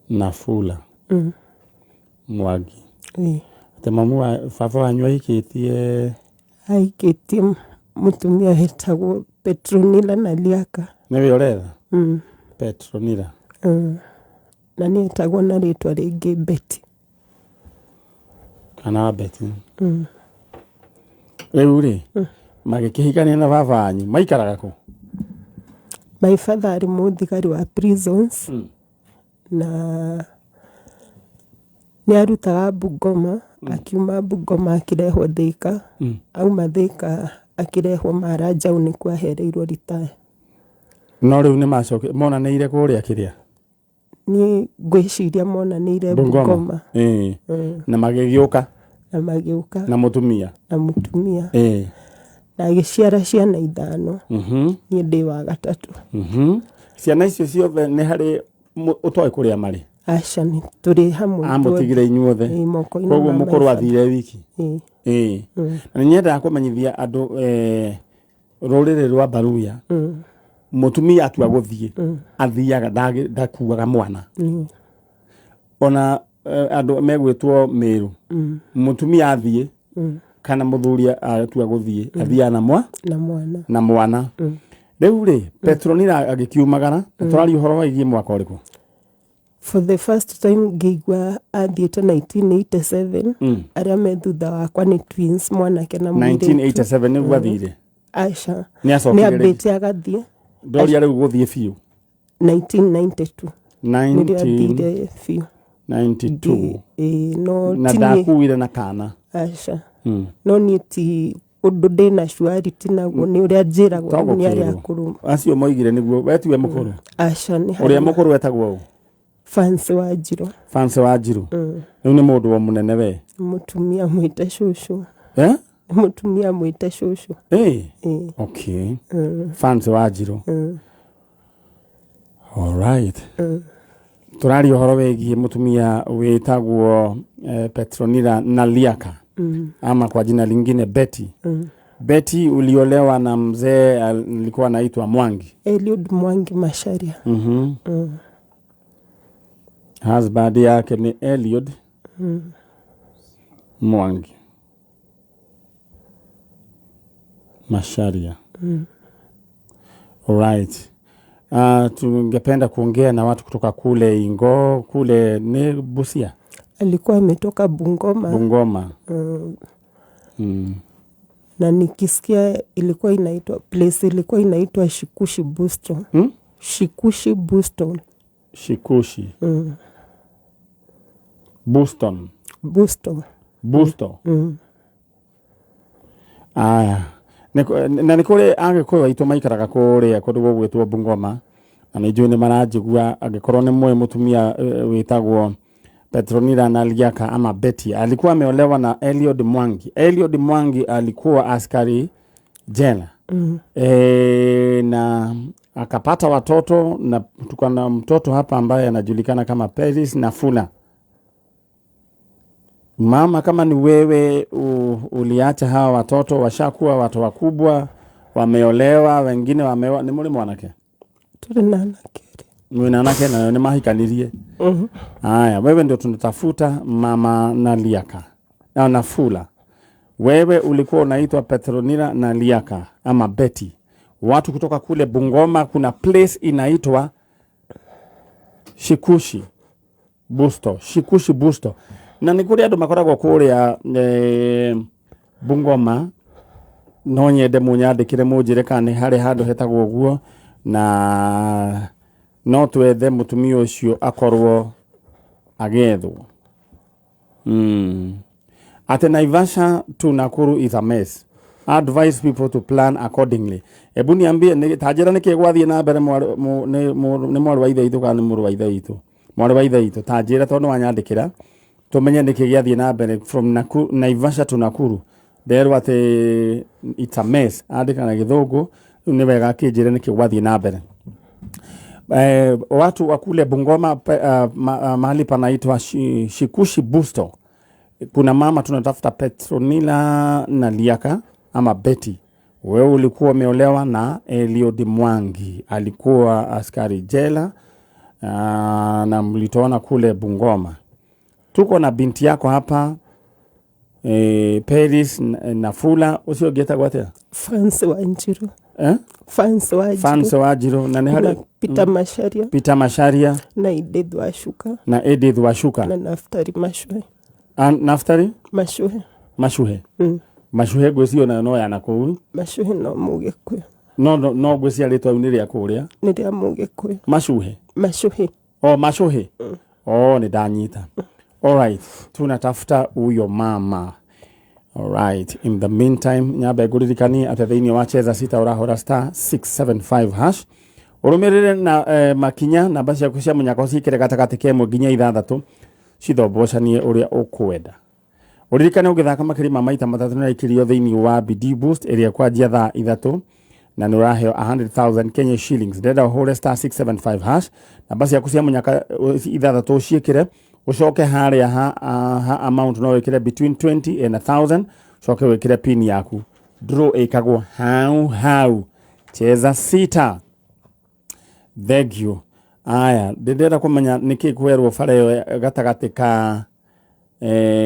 Nafula Mwangi. Ĩĩ. Atĩ mamu wa baba wanyu ahikĩtie? Ahikĩtie mũtumia wĩtagwo Petronila Naliaka. Nĩwe ũretha? Petronila. Na nĩ etagwo na rĩtwa rĩngĩ Betty. Kana Betty. Rĩu rĩ, magĩkĩhikania na baba wanyu maikaraga kũ? My father arĩ mũthigari wa prisons na nĩ arutaga Bungoma, akiuma Bungoma akĩrehwo Thika, auma Thika akĩrehwo Maranjau nĩkuo ahereirwo retire. No rĩu nĩ macoke monanĩire kũrĩa kĩrĩa? Niĩ ngwĩciria monanĩire Bungoma. Ĩĩ. Na magĩgĩũka? Na magĩũka. Na mũtumia? Na mũtumia. Ĩĩ. Na agĩciara ciana ithano. Niĩ ndĩ wa gatatũ. Ciana icio ciothe nĩ harĩ ũtoĩ kũrĩa marĩ? Aca, nĩ tũrĩ hamwe ithuothe. Amũtigire inyuothe? Ĩĩ, moko-inĩ Koguo ma mũkũrũ my father. athire wiki? Ĩĩ. Ĩĩ. Na nĩ nyendaga kũmenyithia andũ rũrĩrĩ rwa Baruya, mũtumia atua gũthiĩ athiaga, ndakuaga mwana. Ona andũ megwĩtwo Mĩrũ, mũtumia athiĩ kana mũthuri atua gũthiĩ athiaga na mwa na mwana. Na mwana. Rĩu rĩ, Petronila agĩkiumagara, tũraria ũhoro wĩgiĩ mwaka ũrĩkũ? For the first time ngĩigua athiĩte 1987. Arĩa me thutha wakwa nĩ twins, mwanake na mũirĩtu. 1987 nĩguo athire? Aca. Nĩ acokire nĩ rĩngĩ? Ambĩte agathiĩ. Ndoria rĩu gũthiĩ biũ. 1992 nĩrĩo athire biũ. 1992. Ĩĩ, no Na ti niĩ. ndakuire na kana? Aca, no niĩ ti ũndũ ndĩna surety naguo, nĩ ũrĩa njĩragwo rĩu nĩ arĩa akũrũ. Acio moigire nĩguo we tiwe mũkũrũ? Aca, nĩ Ũrĩa harĩ mũkũrũ etagwo ũ? Fancy wa Njirũ. Fancy wa Njirũ rĩu nĩ mũndũ o mũnene we? Mũtumia mwĩte cũcũ. Eh? Mũtumia mwĩte cũcũ. Ĩĩ. Ĩĩ. Okay, Fancy wa Njirũ. Alright, tũraria ũhoro wĩgiĩ mũtumia wĩtagwo Petronila Naliaka ama kwa jina lingine Betty. Betty, uliolewa na mzee alikuwa anaitwa Mwangi? Eliud Mwangi Macharia. Husband yake ni Eliud Mwangi Macharia. Alright. Tungependa kuongea na watu kutoka kule Ingo, kule ni Busia? Alikuwa ametoka Bungoma. Bungoma. Na nikisikia ilikuwa inaitwa place, ilikuwa inaitwa Shikushi Buston. Shikushi Buston. Shikushi. Buston. Buston. Busto. Aya. Na nĩ kũrĩ Agĩkũyũ aitũ maikaraga kũrĩa kũndũ gũgwĩtwo Bungoma, na nĩ njũĩ nĩ maranjigua. Angĩkorwo nĩ mũĩ mũtumia wĩtagwo Petronila Naliaka ama Betty, alikuwa ameolewa na Eliud Mwangi. Eliud Mwangi alikuwa askari jela na akapata watoto, na tuko na mtoto hapa ambaye anajulikana kama Peris Nafula. Mama, kama ni wewe uliacha hawa watoto, washakuwa watu wakubwa, wameolewa, wengine wameoa. Nĩ mũrĩ mwanake? Tũrĩ na anake erĩ. Mwĩna anake nayo nĩ mahikanirie? Haya, wewe ndio tunatafuta, mama Naliaka na Nafula. Wewe ulikuwa unaitwa Petronila Naliaka ama Betty. Watu kutoka kule Bungoma, kuna place inaitwa Shikushi Busto, Shikushi Busto. Na nĩ kũrĩ andũ makoragwo kũrĩa Bungoma, no nyende mũnyandĩkĩre mũnjĩre kana nĩ harĩ handũ hetagwo ũguo, na no twethe mũtumia ũcio akorwo agĩethwo. Ate Naivasha to Nakuru is a mess. Advise people to plan accordingly. Ebu niambie ta njĩra nĩkĩ gwathiĩ na mbere nĩ mwarĩ wa ithe witũ kana nĩ mũrũ wa ithe witũ? Mwarĩ wa ithe witũ, ta njĩra tondũ nĩwanyandĩkĩra tũmenye nĩkĩ gĩathiĩ na mbere from Naivasha to Nakuru. Nderwo atĩ it's a mess. Andĩka na Gĩthũngũ, rĩu nĩ wega akĩnjĩre nĩkĩ gwathiĩ na mbere. Watu wa kule Bungoma mahali panaitwa Shikushi Busto. Kuna mama tunatafuta, Petronila Naliaka ama Betty. Wewe ulikuwa umeolewa na Eliud Mwangi, alikuwa askari jela. Na mlitoona kule Bungoma. Tuko na binti yako hapa Paris Nafula ucio ũngĩ atia? Fancy Wanjiru. Eh? Fancy Wanjiru. Fancy Wanjiru na nĩ Na harĩ Peter Macharia Peter Macharia na Edith Wacuka na Edith Wacuka na Naftali Machuhe. Naftali Machuhe. Machuhe. Machuhe ngwĩciria nayo no ya nakũu. Machuhe no Mũgĩkũyũ. No ngwĩciria rĩtwa rĩu nĩ rĩa kũrĩa. Nĩ rĩa Mũgĩkũyũ. Machuhe. Machuhe. Oh, Machuhe. Oh, nĩ ndanyita. Alright, tunatafuta huyo mama. Alright, in the meantime nyambe ngũririkanie atĩ thĩinĩ wa cheza sita ũrahũra star 675 hash ũrũmĩrĩre na makinya namba ciaku cia mũnyaka ũciĩkĩre gatagatĩ ka ĩmwe nginya ithathatũ cithombocanie ũrĩa ũkwenda. Ũririkane ũgĩthaka makĩria ma maita matatũ nĩ ũraikĩrio thĩinĩ wa Bidii Boost ĩrĩa kwanjia thaa 3 na nĩ ũraheo 100,000 Kenya shillings. Ndĩrenda ũhũre star 675 hash namba ciaku cia mũnyaka ithathatũ ũciĩkĩre ũcoke harĩa ha amount no wĩkĩre between 20 and 1000 ũcoke wĩkĩre pin yaku. Draw ĩkagwo hau hau. Cheza sita. Thank you. Aya, ndĩrenda kũmenya nĩkĩ kwerwo bara ĩyo gatagatĩ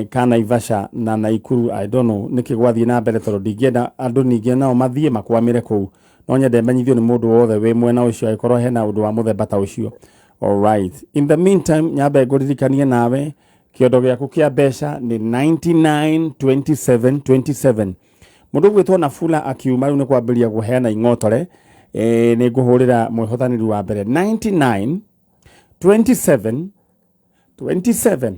ka Naivasha na Naikuru. I don't know nĩkĩ gwathiĩ na mbere tondũ ndingĩenda andũ ningĩ nao mathiĩ makwamĩre kũu. No nyende menyithio nĩ mũndũ wothe wĩ mwena ũcio angĩkorwo hena ũndũ wa mũthemba ta ũcio. Alright. In the meantime nyambe ngũririkanie nawe kĩondo gĩaku kĩa mbeca nĩ 992727. Mũndũ ũgwĩtwo Nafula akiuma rĩu nĩ kwambĩrĩria kũheana ing'otore. Nĩ ngũhũrĩra mwĩhotanĩri wa mbere 99 27 27.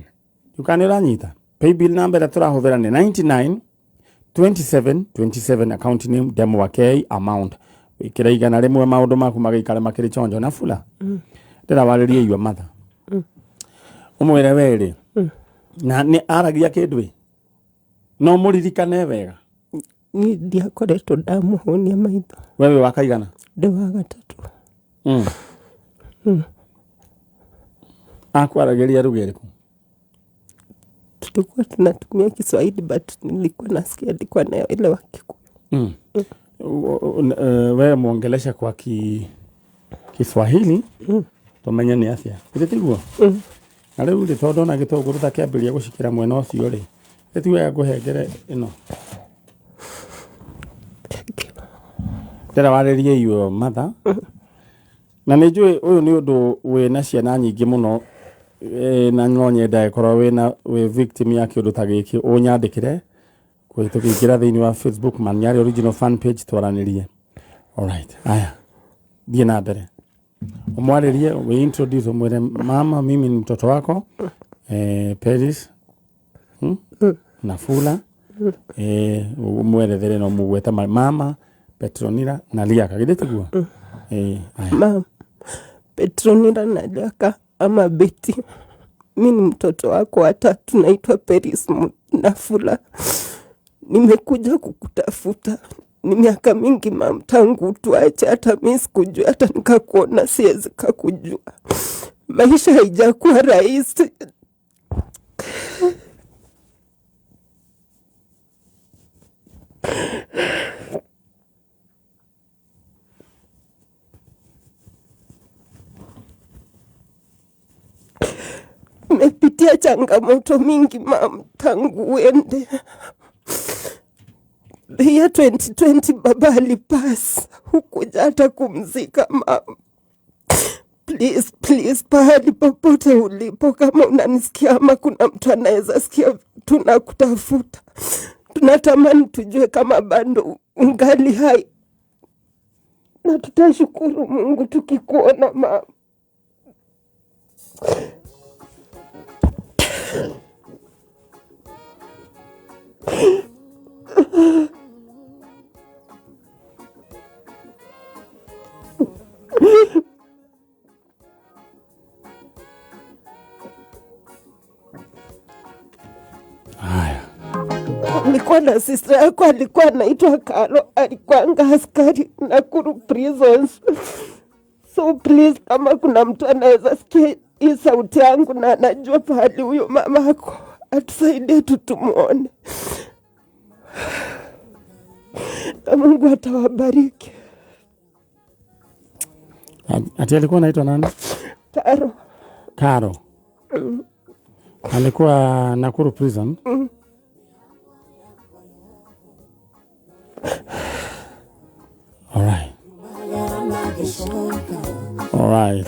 Ndukane ũranyita. Paybill number ĩrĩa tũrahũthĩra nĩ 99 27 27, account name Demo wa K, amount wĩkĩre 100 maũndũ maku magĩikare makĩrĩ chonjo. Nafula ndĩrawarĩrie your mother ũmwĩre werĩ na nĩ aragia kĩndũ ĩ no mũririkane wega. Niĩ ndiakoretwo ndamũhũnia maitho. Wewe wa kaigana? Ndĩ wa gatatũ. Akwaragĩria lugha ĩrĩkũ? Tulikuwa tunatumia Kiswahili but nilikuwa nasikia alikuwa naelewa Kikuyu. Wewe muongelesha kwa Kiswahili tumenye nĩ atia. Githĩ tiguo? Na rĩu rĩ tondũ ona gĩtũngũrũ ta kĩambĩrĩria gũcikĩra mwena ũcio rĩ, githĩ ti wega ngũhengere ĩno? Thank you. Ndĩrawarĩrie your mother. Na nĩ njũĩ ũyũ nĩ ũndũ wĩna ciana nyingĩ mũno na no nyende ĩkorwo wĩna wĩ victim ya kĩũndũ ta gĩkĩ ũnyandĩkĩre kũhĩtũkĩra thĩinĩ wa Facebook Manyari original fan page twaranĩrie. Alright, aya thiĩ na mbere ũmwarĩrie, we introduce ũmwĩre mama, mimi ni mtoto wako Paris Nafula ũmwerethere na ũmũgwete mama Petronila na Liaka, githĩ tiguo? Aya. Mama Petronila na Liaka ama Betty, mi ni mtoto wako wa tatu, naitwa Paris Nafula. Nimekuja kukutafuta. Ni miaka mingi mam tangu tuache, hata mi sikujua, hata nikakuona siwezi kakujua. Maisha haijakuwa rahisi. Nimepitia changamoto mingi mam tangu uende. The year 2020 baba alipass, hukuja hata kumzika mam. Please, please, pahali popote ulipo, kama unanisikia ama kuna mtu anaweza sikia, tunakutafuta. Tunatamani tujue kama bado ungali hai, na tutashukuru Mungu tukikuona mam. Haya. Nilikuwa na sister yako alikuwa anaitwa Karo, alikuwa askari Nakuru prisons. So please, kama kuna mtu anaweza sikia hii sauti yangu na anajua pahali huyo mama ako, atusaidie tu tumuone. Na Mungu atawabariki. Ati alikuwa anaitwa nani? Karo. Karo. Alikuwa Nakuru prison. Alright. Alright.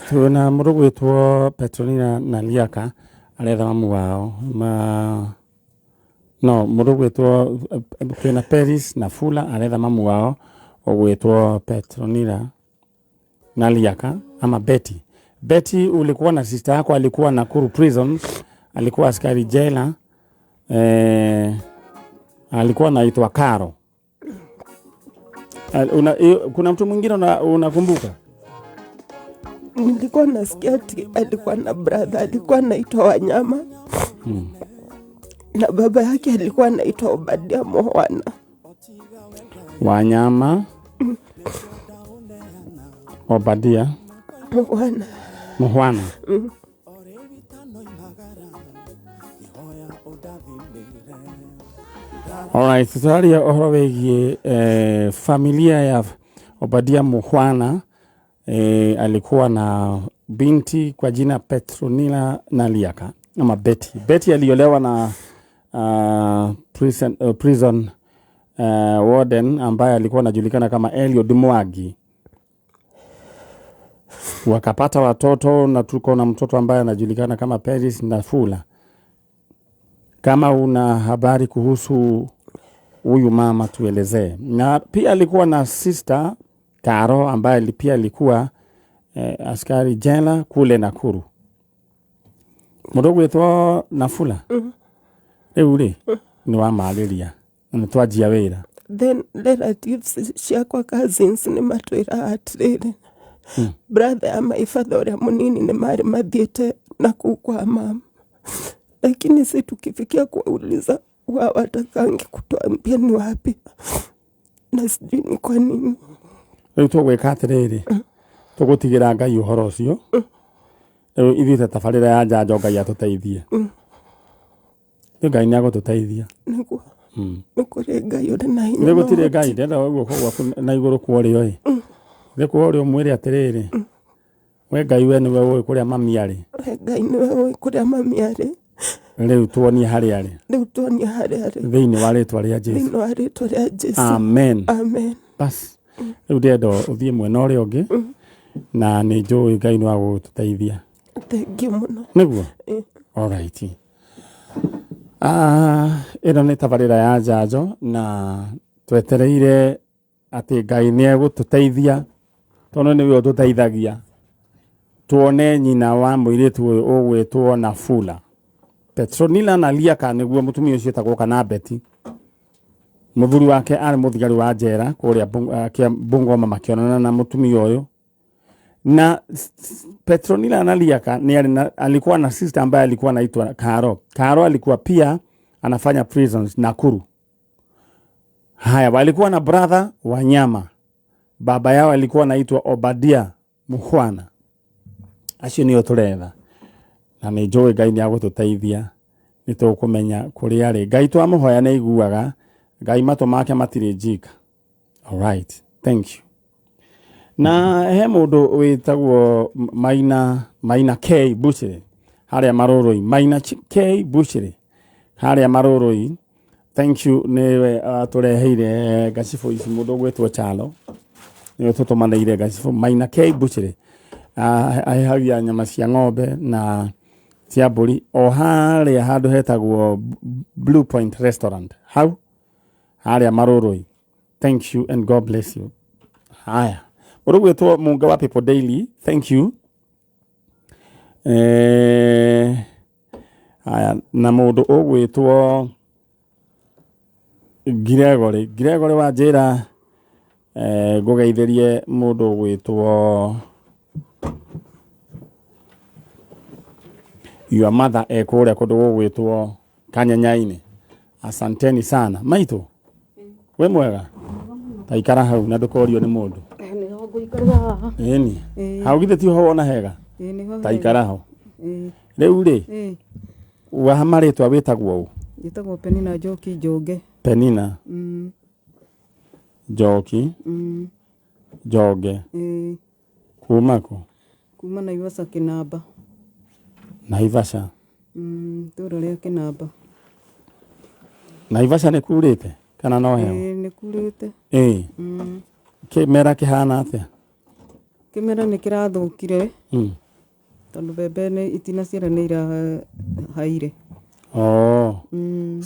Twina mũndũ gwĩtwo Petronina Naliaka aretha mamu wao ma no mũndũ gwĩtwo twĩna Peris na Fula aretha mamu wao ũgwĩtwo Petronina Naliaka ama Betty. Betty, ulikuwa na sister yako alikuwa Nakuru prison, alikuwa askari jela, alikuwa anaitwa Karo. Kuna mtu mwingine unakumbuka? Nilikuwa nasikia ati alikuwa na brother alikuwa anaitwa Wanyama. Na baba yake alikuwa anaitwa Obadia Mowana. Wanyama Obadia Mowana. Muhwana. Alright, tũraria ũhoro wĩgiĩ familia ya Obadia Muhwana. Alikuwa na binti kwa jina Petronila Naliaka ama Betty. Betty aliolewa na prison warden ambaye alikuwa anajulikana kama Eliud Mwagi. Wakapata watoto na tuko na mtoto ambaye anajulikana kama Peris Nafula. Kama una habari kuhusu huyu mama tuelezee. Na pia alikuwa na sister Karo ambaye pia alikuwa askari jela kule Nakuru. Mũndũ ũgwĩtwo Nafula. Rĩu rĩ nĩ wamarĩria na nĩ twanjia wĩra. Then relatives ciakwa cousins nĩ matwĩraga atĩrĩrĩ, brother ya my father ũrĩa mũnini nĩ marĩ mathiĩte na kuu kwa mama, lakini si tukifikia kuwauliza wao watakangi kutuambia ni wapi, na sijui ni kwa nini. Rĩu tũgwĩka atĩrĩrĩ, tũgũtigĩra Ngai ũhoro ũcio. Rĩu ithuĩ ta tabarĩra ya njanjo Ngai atũteithie. Rĩu Ngai nĩagũtũteithia. Nĩguo. Nĩ kũrĩ Ngai ũrĩ na hinya Rĩu gũtirĩ na Ngai ndĩrenda guoko gwaku na igũrũ kwa ũrĩo ĩ. Thĩ kwa ũrĩo mwĩre atĩrĩrĩ, we Ngai we nĩwe ũĩ kũrĩa mami arĩ. We Ngai nĩwe ũĩ kũrĩa mami arĩ. Rĩu tuonie harĩa arĩ. Rĩu tuonie harĩa arĩ. Thĩinĩ wa rĩtwa rĩa Jesũ. Thĩinĩ wa rĩtwa rĩa Jesũ. Amen. Amen. Bas. Rĩu ndĩrenda ũthiĩ mwena ũrĩa ũngĩ na nĩ njũĩ Ngai nĩ wa gũgũtũteithia. Thank you mũno. Nĩguo? Alright. Ĩno nĩ tabarĩra ya njanjo na twetereire atĩ Ngai nĩ egũtũteithia tondũ nĩwe ũtũteithagia. Tuone nyina wa mũirĩtu ũyũ ũgwĩtwo Nafula. Petronila Naliaka nĩguo mũtumia ũcio etagwo kana Betty. Mũthuri wake arĩ mũthigari wa njera kũrĩa Bungoma makĩonana na mũtumia ũyũ. Na Petronila Naliaka alikuwa na sister ambaye alikuwa anaitwa Karo. Karo alikuwa pia anafanya prisons Nakuru. Haya, walikuwa na brother Wanyama. Baba yao alikuwa anaitwa Obadia Muhwana. Acio nĩo tũretha. Na nĩ njũĩ Ngai nĩ agũtũteithia. Nĩ tũkũmenya kũrĩa arĩ. Ngai twamũhoya nĩ aiguaga. Ngai matũ make matirĩ njika. All right. Thank you. Na he mũndũ wĩtagwo Maina K Bushiri harĩa Marũrũi. Maina K Bushiri harĩa Marũrũi. Thank you nĩwe atũreheire ngacibũ ici mũndũ ũgwĩtwo Chalo. Nĩwe tũtũmanĩire ngacibũ. Maina K Bushiri ahehagia nyama cia ng'ombe na cia mbũri o harĩa handũ hetagwo Blue Point Restaurant hau harĩa Marũrũi. Thank you and God bless you. Haya. Mũndũ ũgwĩtwo Munga wa People Daily, thank you. Haya, na mũndũ ũgwĩtwo Gregory. Gregory wa njĩra ngũgeithĩrie mũndũ ũgwĩtwo your mother kũrĩa kũndũ gũgwĩtwo Kanyanyainĩ. Asanteni sana. Maitũ, wĩ mwega? Ta ikara hau na ndũkorio nĩ mũndũ. Nĩho ngũikara haha. Ĩni. Hau githĩ tiho wona hega? Ta ikara ho. Rĩu rĩ, wa marĩtwa wĩtagwo ũ? Njĩtagwo Penina Njoki Njonge. Penina Njoki Njonge. Kuma kũ? Kuma Naivasha Kĩnamba. Naivasha. Itũra rĩa Kĩnamba. Naivasha nĩ kurĩte kana no heho? Ĩĩ nĩ kurĩte. Ĩĩ. Kĩmera kĩhana atĩa? Kĩmera nĩ kĩrathũkire tondũ mbembe nĩ itinaciara nĩ irahaire. Oo.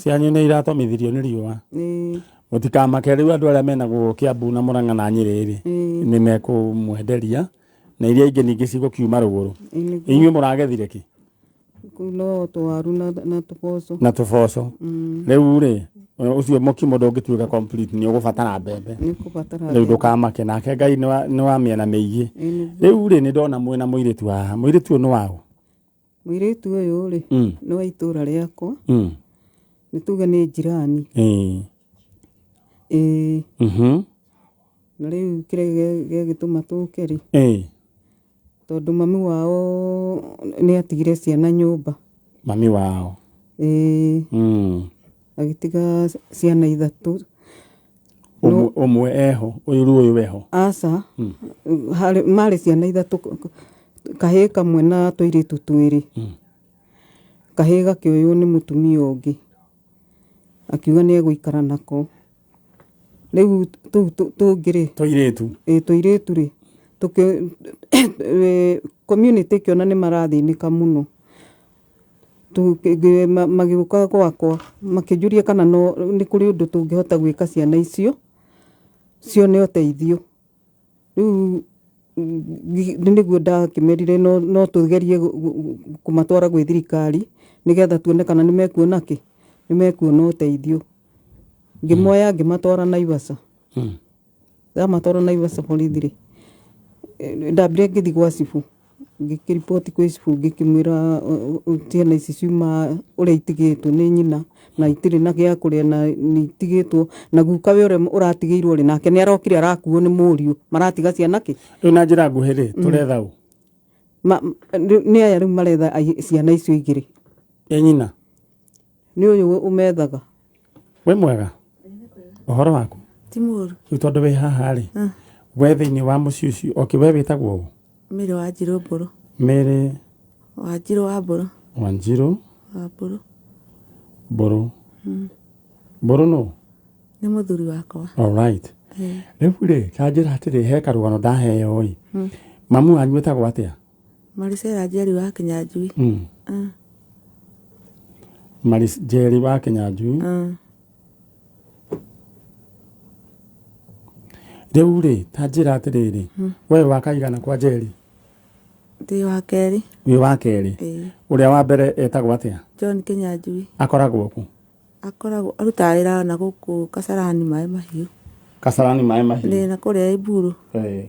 Cianyu nĩ iratomithirio nĩ riũa. Ĩĩ. Mũtikamake rĩu andũ arĩa mena gũkũ Kiambu na Murang'a na Nyĩrĩ rĩ, nĩ mekũmwenderia na iria ingĩ ningĩ cigũkiuma rũgũrũ. Ĩĩ nĩguo. Inyuĩ mũragethire kĩ? Kũu no tũwaru na tũboco. Na tũboco. Rĩu rĩ, ũcio mũkimo ndũngĩtuĩka complete nĩ ũgũbatara mbembe. Nĩ ũkũbatara Rĩu mbembe. ndũkamake nake Ngai nĩ wa mĩena mĩingĩ. Ĩĩ nĩguo. Rĩu rĩ, nĩ ndona mwĩna mũirĩtu haha. Mũirĩtu ũyũ nĩ waũ? Mũirĩtu ũyũ rĩ, nĩ wa itũra rĩakwa. Nĩ tuge nĩ njirani. Ĩĩ. Ĩĩ. Na rĩu kĩrĩa gĩagĩtũma tũke rĩ, tondũ mami wao nĩ atigire ciana nyũmba. Mami wao. Ĩĩ. Agĩtiga ciana ithatũ. Ũmwe eho, ũyũ rĩu ũyũ eho. Aca, marĩ ciana ithatũ, kahĩĩ kamwe na tũirĩtu twĩrĩ. Kahĩĩ gakĩoywo nĩ mũtumia ũngĩ, akiuga nĩ egũikara nako. Rĩu tũu tũngĩ rĩ, Tũirĩtu. Ĩĩ tũirĩtu rĩ, community ĩkĩona nĩ marathĩnĩka mũno. Magĩũka gwakwa makĩnjũria kana no nĩ kũrĩ ũndũ tũngĩhota gwĩka ciana icio cione ũteithio. Rĩu nĩguo ndakĩmerire no tũgerie kũmatwara gwĩ thirikari nĩgetha tuone kana nĩ mekuona kĩ, nĩ mekuona ũteithio. Ngĩmoya ngĩmatwara Naivasha. Ndamatwara Naivasha borithi rĩ, ndambire ngĩthiĩ gwa cibũ, ngĩkĩriboti kwĩ cibũ ngĩkĩmwĩra ciana ici ciuma ũrĩa itigĩtwo nĩ nyina na itirĩ na gĩa kũrĩa na nĩ itigĩtwo na guka we ũrĩa ũratigĩirwo rĩ, nake nĩ arokire arakuo nĩ mũriũ, maratiga ciana kĩ? Rĩu na njĩra nguhĩ rĩ, tũretha ũ? Nĩ aya rĩu maretha ciana icio igĩrĩ. Ĩ nyina? Nĩ ũyũ ũmethaga. Wĩ mwega? Ũhoro waku? Ti mũru. Rĩu tondũ wĩ haha rĩ, we thĩinĩ wa mũciĩ ũcio, okay, we wĩtagwo ũ? Mary Wanjirũ Mbũrũ. Mary Wanjirũ wa Mbũrũ. Wanjirũ Wa Mbũrũ. Mbũrũ. Mbũrũ nũ? Nĩ mũthuri wakwa. All right. Rĩu rĩ, ta njĩra atĩrĩ, he karũgano ndaheo ĩ. Mamu wanyu etagwo atĩa? Marisela Njeri wa Kĩnyanjui. Maris Njeri wa Kĩnyanjui. Rĩu rĩ, ta njĩra atĩrĩrĩ, we wakaigana kwa Njeri? Ndĩ wa kerĩ. Wĩ wa kerĩ. Ĩĩ. Ũrĩa wa mbere etagwo atĩa? John Kĩnyanjui. Akoragwo kũ? Akoragwo arutaga wĩra na gũkũ Kasarani maĩ mahiũ. Kasarani maĩ mahiũ. Nĩ na kũrĩa Iburu. Ĩĩ.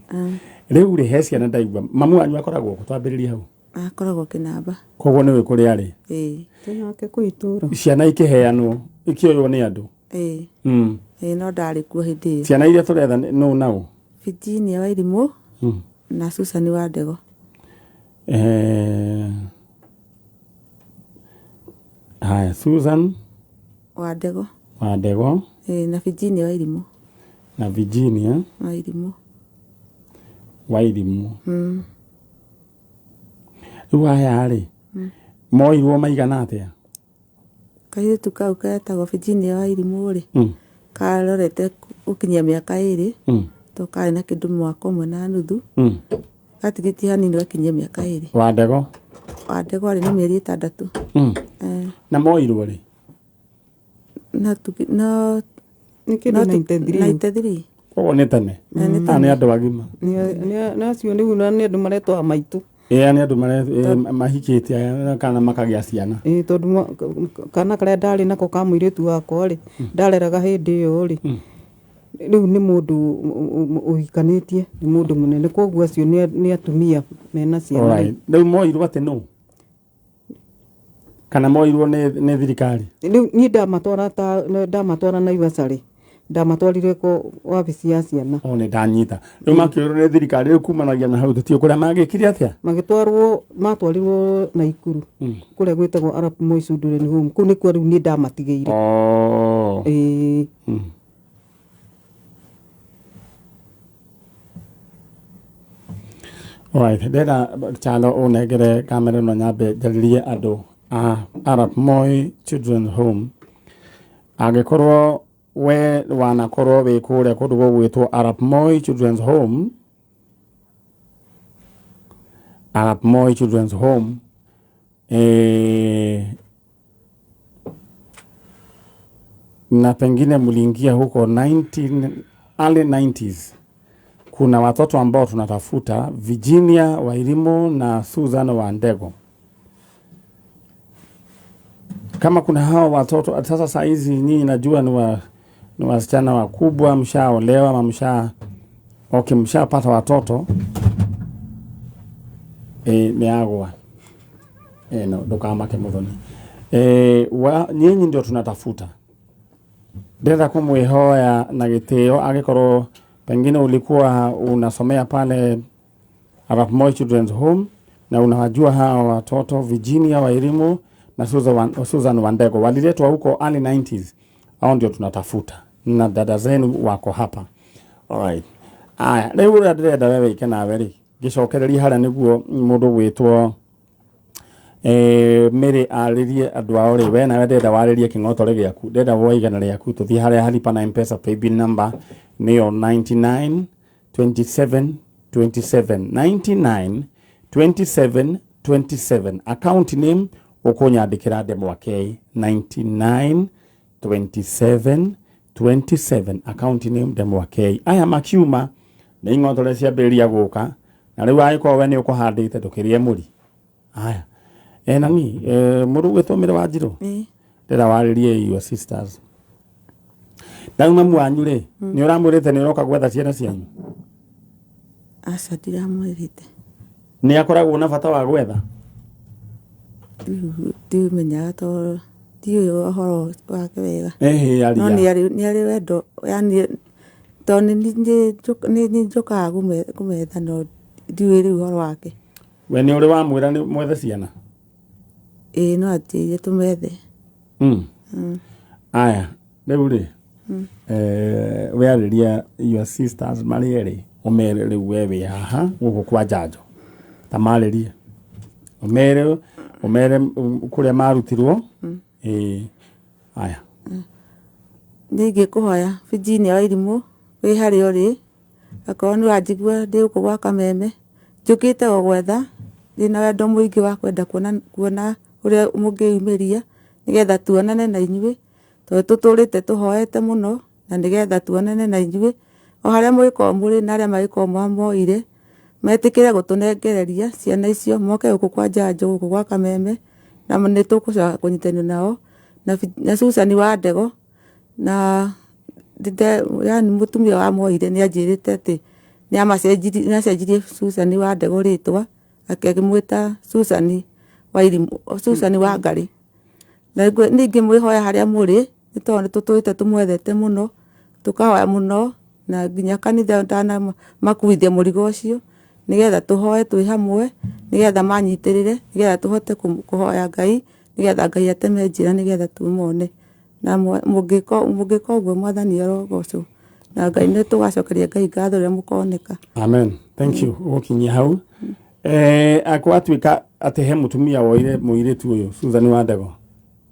Rĩu rĩ, he ciana ndaigua. Mamu wanyu akoragwo kũ? Twambĩrĩrie hau. Akoragwo Kĩnamba. Koguo nĩwe kũrĩa arĩ. Ĩĩ. Twĩ nake kũu itũũra. Ciana ikĩheanwo, ikĩoywo nĩ andũ. Ĩĩ. Ĩĩ, no ndarĩ kuo hĩndĩ ĩyo. Ciana iria tũretha nũ na ũ? Virginia wa Irimũ na Susan wa Ndego. Haya, Susan wa Ndego. wa Ndego. Ĩĩ, na Virginia wa Irimũ. Na Virginia wa Irimũ. Wa Irimũ. Rĩu aya rĩ, moirwo maigana atĩa? Kairĩtu kau getagwo Virginia wa Irimũ rĩ, karorete gũkinyia mĩaka ĩrĩ, to karĩ na kĩndũ mwaka ũmwe na nuthu. Gatigĩtie hanini gakinyia mĩaka ĩrĩ. Wa Ndego? Wa Ndego arĩ na mĩeri ĩtandatũ. Na moirwo rĩ? Na tuki, no, Nĩ kĩndũ no tu- 93. 93. Koguo nĩ tene. Nĩ Aya nĩ andũ agima. Nĩ acio rĩu na nĩ andũ maretwo a maitũ. Ĩĩ, nĩ andũ mahikĩte aya kana makagĩa ciana. Ĩĩ, tondũ kana karĩa ndarĩ nako ka mũirĩtu wakwa rĩ, ndareraga hĩndĩ ĩyo rĩ, rĩu nĩ mũndũ ũhikanĩtie, nĩ mũndũ mũnene, koguo acio nĩ atumia mena ciana. Alright. Rĩu moirwo atĩ nũ? Kana moirwo nĩ thirikari? Rĩu niĩ ndamatwara Naivasha rĩ, ndamatwarire wabici ya ciana. O, nĩ ndanyita. Rĩu makĩoywo nĩ thirikari, rĩu kumanagia na hau tũtiũĩ kũrĩa magĩkire atĩa? Magĩtwarwo, matwarirwo Naikuru, kũrĩa gwĩtagwo Arap Moi Children Home. Kũu nĩkuo rĩu niĩ ndamatigĩire. Ĩĩ. Alright, ndĩrenda Kyalo ũnengere kamera ĩno nyambe njarĩrie andũ a Arap Moi Children's Home. Angĩkorwo we wanakorwo wĩ kũrĩa kũndũ gũgwĩtwo Arap Moi Children's Home, Arap Moi Children's Home, na pengine mliingia huko 19, early 90s. Kuna watoto ambao tunatafuta, Virginia Wairimu na Susan Wandego. Kama kuna hawa watoto sasa, saa hizi nyinyi najua ni wasichana wakubwa, mshaolewa ama okay, mshapata watoto nĩ agwa no ndũkamake mũthoni. Nyinyi ndio tunatafuta. Ndĩrenda kumwihoya na gĩtĩo, angĩkorwo pengine ulikuwa unasomea pale Arap Moi Children's Home na unawajua hawa watoto Virginia Wairimu na Susan Wandego, waliletwa huko early 90s. Hao ndio tunatafuta na dada zenu wako hapa. Alright. Aya, rĩu ũrĩa ndĩrenda wewe wĩke nawe rĩ, ngĩcokereria harĩa nĩguo mũndũ gwĩtwo Mary arĩrie andũ ao rĩ, we nawe ndĩrenda warĩrie kĩng'otore gĩaku, ndĩrenda woe igana rĩaku tũthiĩ harĩa halipa na M-Pesa paybill number nĩyo 99 27 27 99 27 27, account name ũkũnyandĩkĩra Ndemwa K 99 27 27, account name Ndemwa K. Aya makiuma nĩ ing'otore ciambĩrĩria gũka, na rĩu angĩkorwo we nĩ ũkũhandĩte ndũkĩrĩe mũri. Aya nani mũndũ ũgwĩtwo Mary Wanjirũ, ndĩrenda warĩrie your sisters. Na rĩu mamu wanyu rĩ, nĩ ũramwĩrĩte nĩ ũroka gwetha ciana cianyu? Aca, ndiramwĩrĩte. Nĩ akoragwo na bata wa gwetha? Rĩu ndimenyaga tondũ ndiũĩ ũhoro wake wega. Ĩhĩ, No aria. nĩ arĩ wendo, yani tondũ nĩ njũkaga kũmetha, no ndiũĩ rĩu ũhoro wake. We nĩ ũrĩ wamwĩra nĩ mwethe ciana? Ĩĩ, no anjĩrire tũmethe. Aya, rĩu rĩ, we arĩria your sisters marĩ erĩ, ũmere rĩu we wĩ haha gũkũ kwa njanjo, ta marĩrie ũmere kũrĩa marutirwo. Aya. Niĩ ingĩkũhoya Virginia Wairimu, wĩ harĩa ũrĩ, akorwo nĩ ũranjigua ndĩ gũkũ gwa Kameme, njũkĩte o gwetha, ndĩna wendo mũingĩ wa kwenda kuona ũrĩa mũngĩyumĩria nĩgetha tuonane na inyuĩ, tondũ tũtũrĩte tũhoete mũno, na nĩgetha tuonane na inyuĩ o harĩa mũgĩkorwo mũrĩ na arĩa magĩkorwo mamoire metĩkĩre gũtũnengereria ciana icio moke gũkũ kwa njanjo gũkũ gwa Kameme, na nĩ tũgũcoka kũnyitanĩra nao na Susan Wandego na yani mũtumia wa moire nĩ anjĩrĩte atĩ nĩ acenjirie Susan Wandego rĩtwa akĩmwĩta Susan Wairimu, Susan Wangari. Na ningĩ mwĩhoya harĩa mũrĩ, nĩ tondũ nĩ tũtũrĩte tũmwethete mũno, tũkahoya mũno, na nginya kanitha ndanamakuithia mũrigo ũcio, nĩgetha tũhoe twĩ hamwe, nĩgetha manyitĩrĩre, nĩgetha tũhote kũhoya Ngai, nĩgetha Ngai ateme njĩra, nĩgetha tũmone. Na mũngĩka ũguo Mwathani arogocwo. Na Ngai nĩ tũgacokeria Ngai ngatho rĩrĩa mũkoneka. Amen. Thank you. Ũgũkinyia hau. Akwatuĩka atĩ he mũtumia woire mũirĩtu ũyũ Susan Wandego.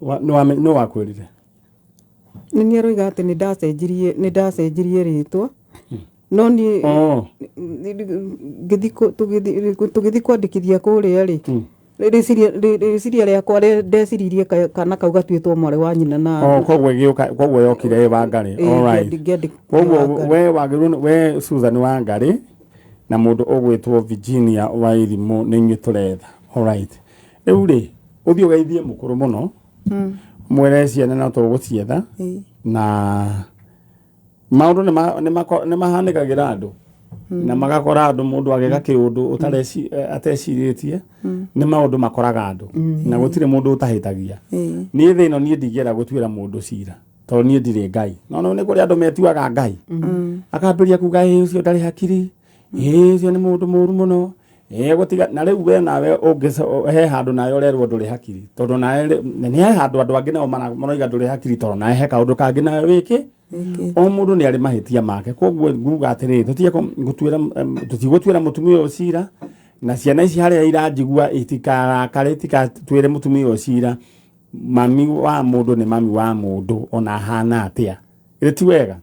Nĩ wakwĩrire? Nĩ niĩ aroiga atĩ nĩ ndacenjirie rĩtwa. No niĩ tũgĩthiĩ kwandĩkithia kũrĩa rĩ, rĩciria rĩakwa ndeciririe kana kau gatuĩtwo mwarĩ wa nyina na koguo ĩgĩũka, koguo yokire ĩ Wangari. Alright. Koguo we wagĩrĩirwo we Susan Wangari na mũndũ ũgwĩtwo Virginia Wairimu nĩ inyuĩ tũretha. Alright. Rĩu rĩ, ũthiĩ ũgeithie mũkũrũ mũno. Mwĩre ciana no tũgũcietha. Na maũndũ nĩ mahanĩkagĩra andũ. Na magakora andũ mũndũ agĩka kĩũndũ atecirĩtie, nĩ maũndũ makoraga andũ. Na gũtirĩ mũndũ ũtahĩtagia. Niĩ thĩ ĩno niĩ ndingĩenda gũtuĩra mũndũ cira, tondũ niĩ ndirĩ Ngai. No nĩ kũrĩ andũ metuaga Ngai. Akambĩrĩria kuga ĩ ũcio ndarĩ hakiri, ĩ ũcio nĩ mũndũ mũru mũno, ĩ gũtiga. Na rĩu we nawe he handũ nawe ũrerwo ndũrĩ hakiri, tondũ nawe nĩ he handũ andũ angĩ nao maroiga ndũrĩ hakiri, tondũ nawe he kaũndũ kangĩ nawe wĩkĩ. O mũndũ nĩ arĩ mahĩtia make. Koguo nguga atĩrĩrĩ, tũtigũtuĩra mũtumia ũyũ cira, Na ciana ici harĩa iranjigua itikarakare, itikatuĩre mũtumia ũyũ cira. Mami wa mũndũ nĩ mami wa mũndũ ona ahana atĩa. Ĩrĩ ti wega?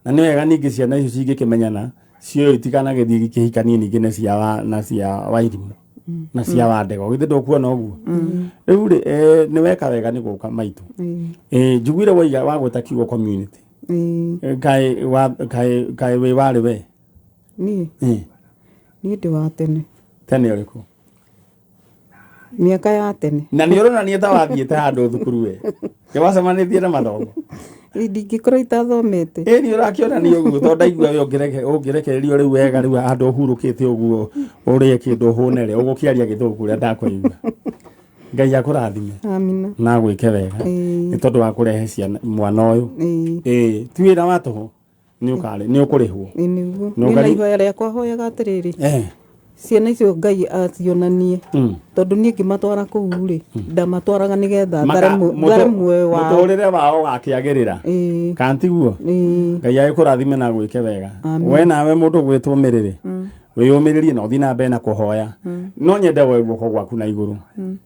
Na nĩ wega ningĩ ciana icio cingĩkĩmenyana cio itikanagĩthiĩ ikĩhikanie ningĩ na cia wa, na cia Wairimũ na cia Wandego. Githĩ ndũkuona ũguo? Rĩu rĩ, nĩ weka wega nĩ gũka maitũ. Njiguire waiga wagweta kiugo community. Kaĩ kaĩ wĩ warĩ we? Niĩ? Niĩ ndĩ wa tene. Tene ũrĩkũ? Mĩaka ya tene. Na nĩ ũronania ta wathiĩte handũ thukuru we. Nĩ wacemanĩtie na mathomo. Ndingĩkorwo itathomete. Ĩ nĩ ũrakĩonania ũguo tondũ ndaigua we ũngĩrekererio rĩu wega rĩu handũ ũhurũkĩte ũguo ũrĩe kĩndũ ũhũne rĩ, ũgũkĩaria gĩthũngũ ũrĩa ndakũigua. Ngai akũrathime. Amina. Na agwĩke wega. Nĩ tondũ wa kũrehe ciana mwana ũyũ. Ĩ ti wĩra wa tũhũ. Nĩ ũkarĩ nĩ ũkũrĩhwo. Ĩ nĩguo. Niĩ na ihoya rĩakwa hoyaga atĩrĩrĩ. Ciana icio Ngai acionanie. Tondũ niĩ ngĩmatwara kũu rĩ, ndamatwaraga nĩgetha thare muoyo wao. Mũtũrĩre wao ũgakĩagĩrĩra. Kana tiguo? Ngai agĩkũrathime na agwĩke wega. We nawe mũndũ ũgwĩtwo Mĩrĩrĩ. Wĩyũmĩrĩrie na ũthiĩ na mbere na kũhoya. No nyende woe guoko gwaku na igũrũ.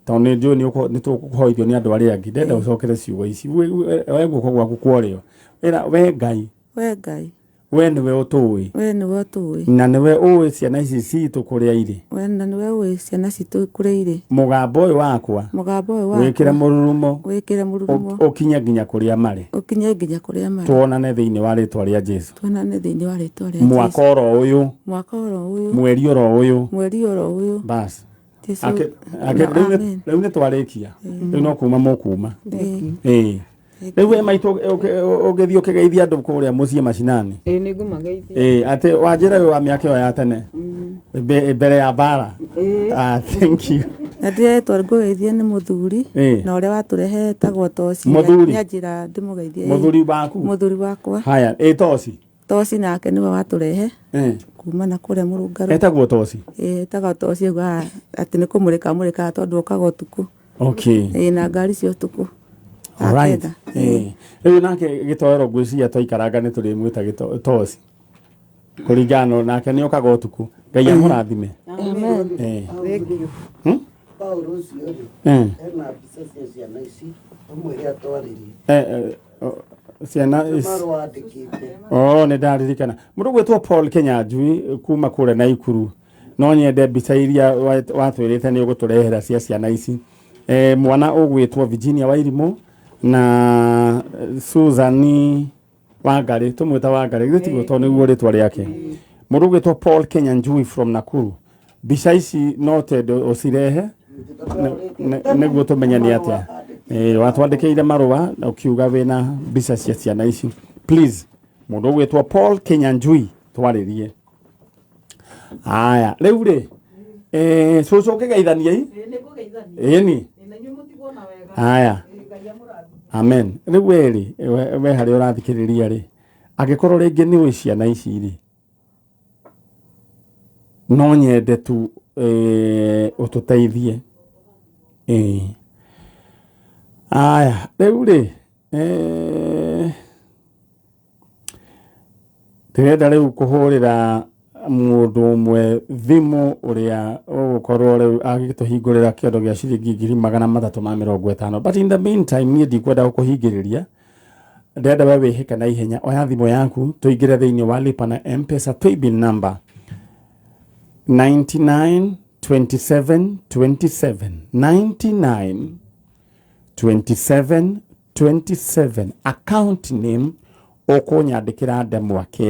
Tondũ nĩ njũĩ nĩ tũkũhoithio nĩ andũ arĩa angĩ. Ndĩrenda ũcokere ciugo ici. Woe guoko gwaku kwa ũrĩo. Ĩra we Ngai. We Ngai. We nĩwe ũtũĩ. We nĩwe ũtũĩ. Na nĩwe ũĩ ciana ici citũ kũrĩa irĩ. We na nĩwe ũĩ ciana citũ kũrĩa irĩ. Mũgambo ũyũ wakwa. Mũgambo ũyũ wakwa. Wĩkĩre mũrurumo. Wĩkĩre mũrurumo. Ũkinye nginya kũrĩa marĩ. Ũkinye nginya kũrĩa marĩ. Tuonane thĩinĩ wa rĩtwa rĩa Jesu. Tuonane thĩinĩ wa rĩtwa rĩa Jesu. Mwaka oro ũyũ. Mwaka oro ũyũ. Mweri oro ũyũ. Mweri oro ũyũ. Bas. Rĩu nĩ twarĩkia. Rĩu no kuma mũkuma. Ĩĩ. Rĩu we maitũ ũgĩthiĩ ũkĩgeithia andũ kũrĩa mũciĩ macinani. Ĩĩ nĩ ngũmageithia. Ĩĩ atĩ wanjĩra ũyũ wa mĩaka ĩyo ya tene. Mbere ya mbara. Thank you. Na ndĩretwo ngũgeithie nĩ mũthuri na ũrĩa watũrehe etagwo Toci. Mũthuri. Nĩanjĩra ndĩmũgeithie. Mũthuri waku. Mũthuri wakwa. Haya, ĩ Toci. Toci nake nĩwe watũrehe. Kuma na kũrĩa Mũrũngarũ. Etagwo Toci. Ĩĩ etagwo Toci augaga atĩ nĩ kũmũrĩka amũrĩkaga tondũ okaga ũtukũ. Okay. Ĩĩ na ngari cia ũtukũ. Alright. Rĩu nake gĩtoero ngwĩciria twaikaranga nĩ tũrĩmwĩta Toci. Kũringana nake nĩ okaga ũtukũ. Ngai amũrathime. Amen. Thank you. Paul ũcio rĩ, ena mbica cia ciana ici, ũmwĩre atwarĩrie. Ciana ici. Marũa andĩkĩte. Oh, nĩ ndaririkana. Mũndũ gwĩtwo Paul Kenyanjui kuma kũrĩa Naikuru. No nyende mbica iria watwĩrĩte nĩ ũgũtũrehera cia ciana ici. Mwana ũgwĩtwo Virginia Wairimũ na Susan Wangari, tũmwĩta Wangari, githĩ tiguo tondũ nĩguo rĩtwa rĩake. Mũndũ ũgwĩtwo Paul Kenyanjui from Nakuru. Mbica ici no twende ũcirehe nĩguo tũmenye nĩ atĩa. Watwandĩkĩire marũa na ũkiuga wĩna mbica cia ciana ici. Please, mũndũ ũgwĩtwo Paul Kenyanjui twarĩrie. Aya, rĩu rĩ, cũcũ ũkĩgeithaniei? Ĩni. Aya. Amen. Rĩu we rĩ, we harĩa ũrathikĩrĩria rĩ, angĩkorwo rĩngĩ nĩ ũĩ ciana ici rĩ, no nyende tu ũtũteithie. Aya, rĩu rĩ, ndĩrenda rĩu kũhũrĩra mũndũ ũmwe thimũ ũrĩa ũgũkorwo rĩu agĩtũhingũrĩra kĩondo gĩa ciringi 350,000. But in the meantime, niĩ ndikwenda gũkũhingĩrĩria. Ndĩrenda we wĩhĩke na ihenya, oya thimũ yaku tũingĩre thĩinĩ wa Lipa na M-Pesa paybill number 99 27 27 99 27 27 account name ũkũnyandĩkĩra ndemwa K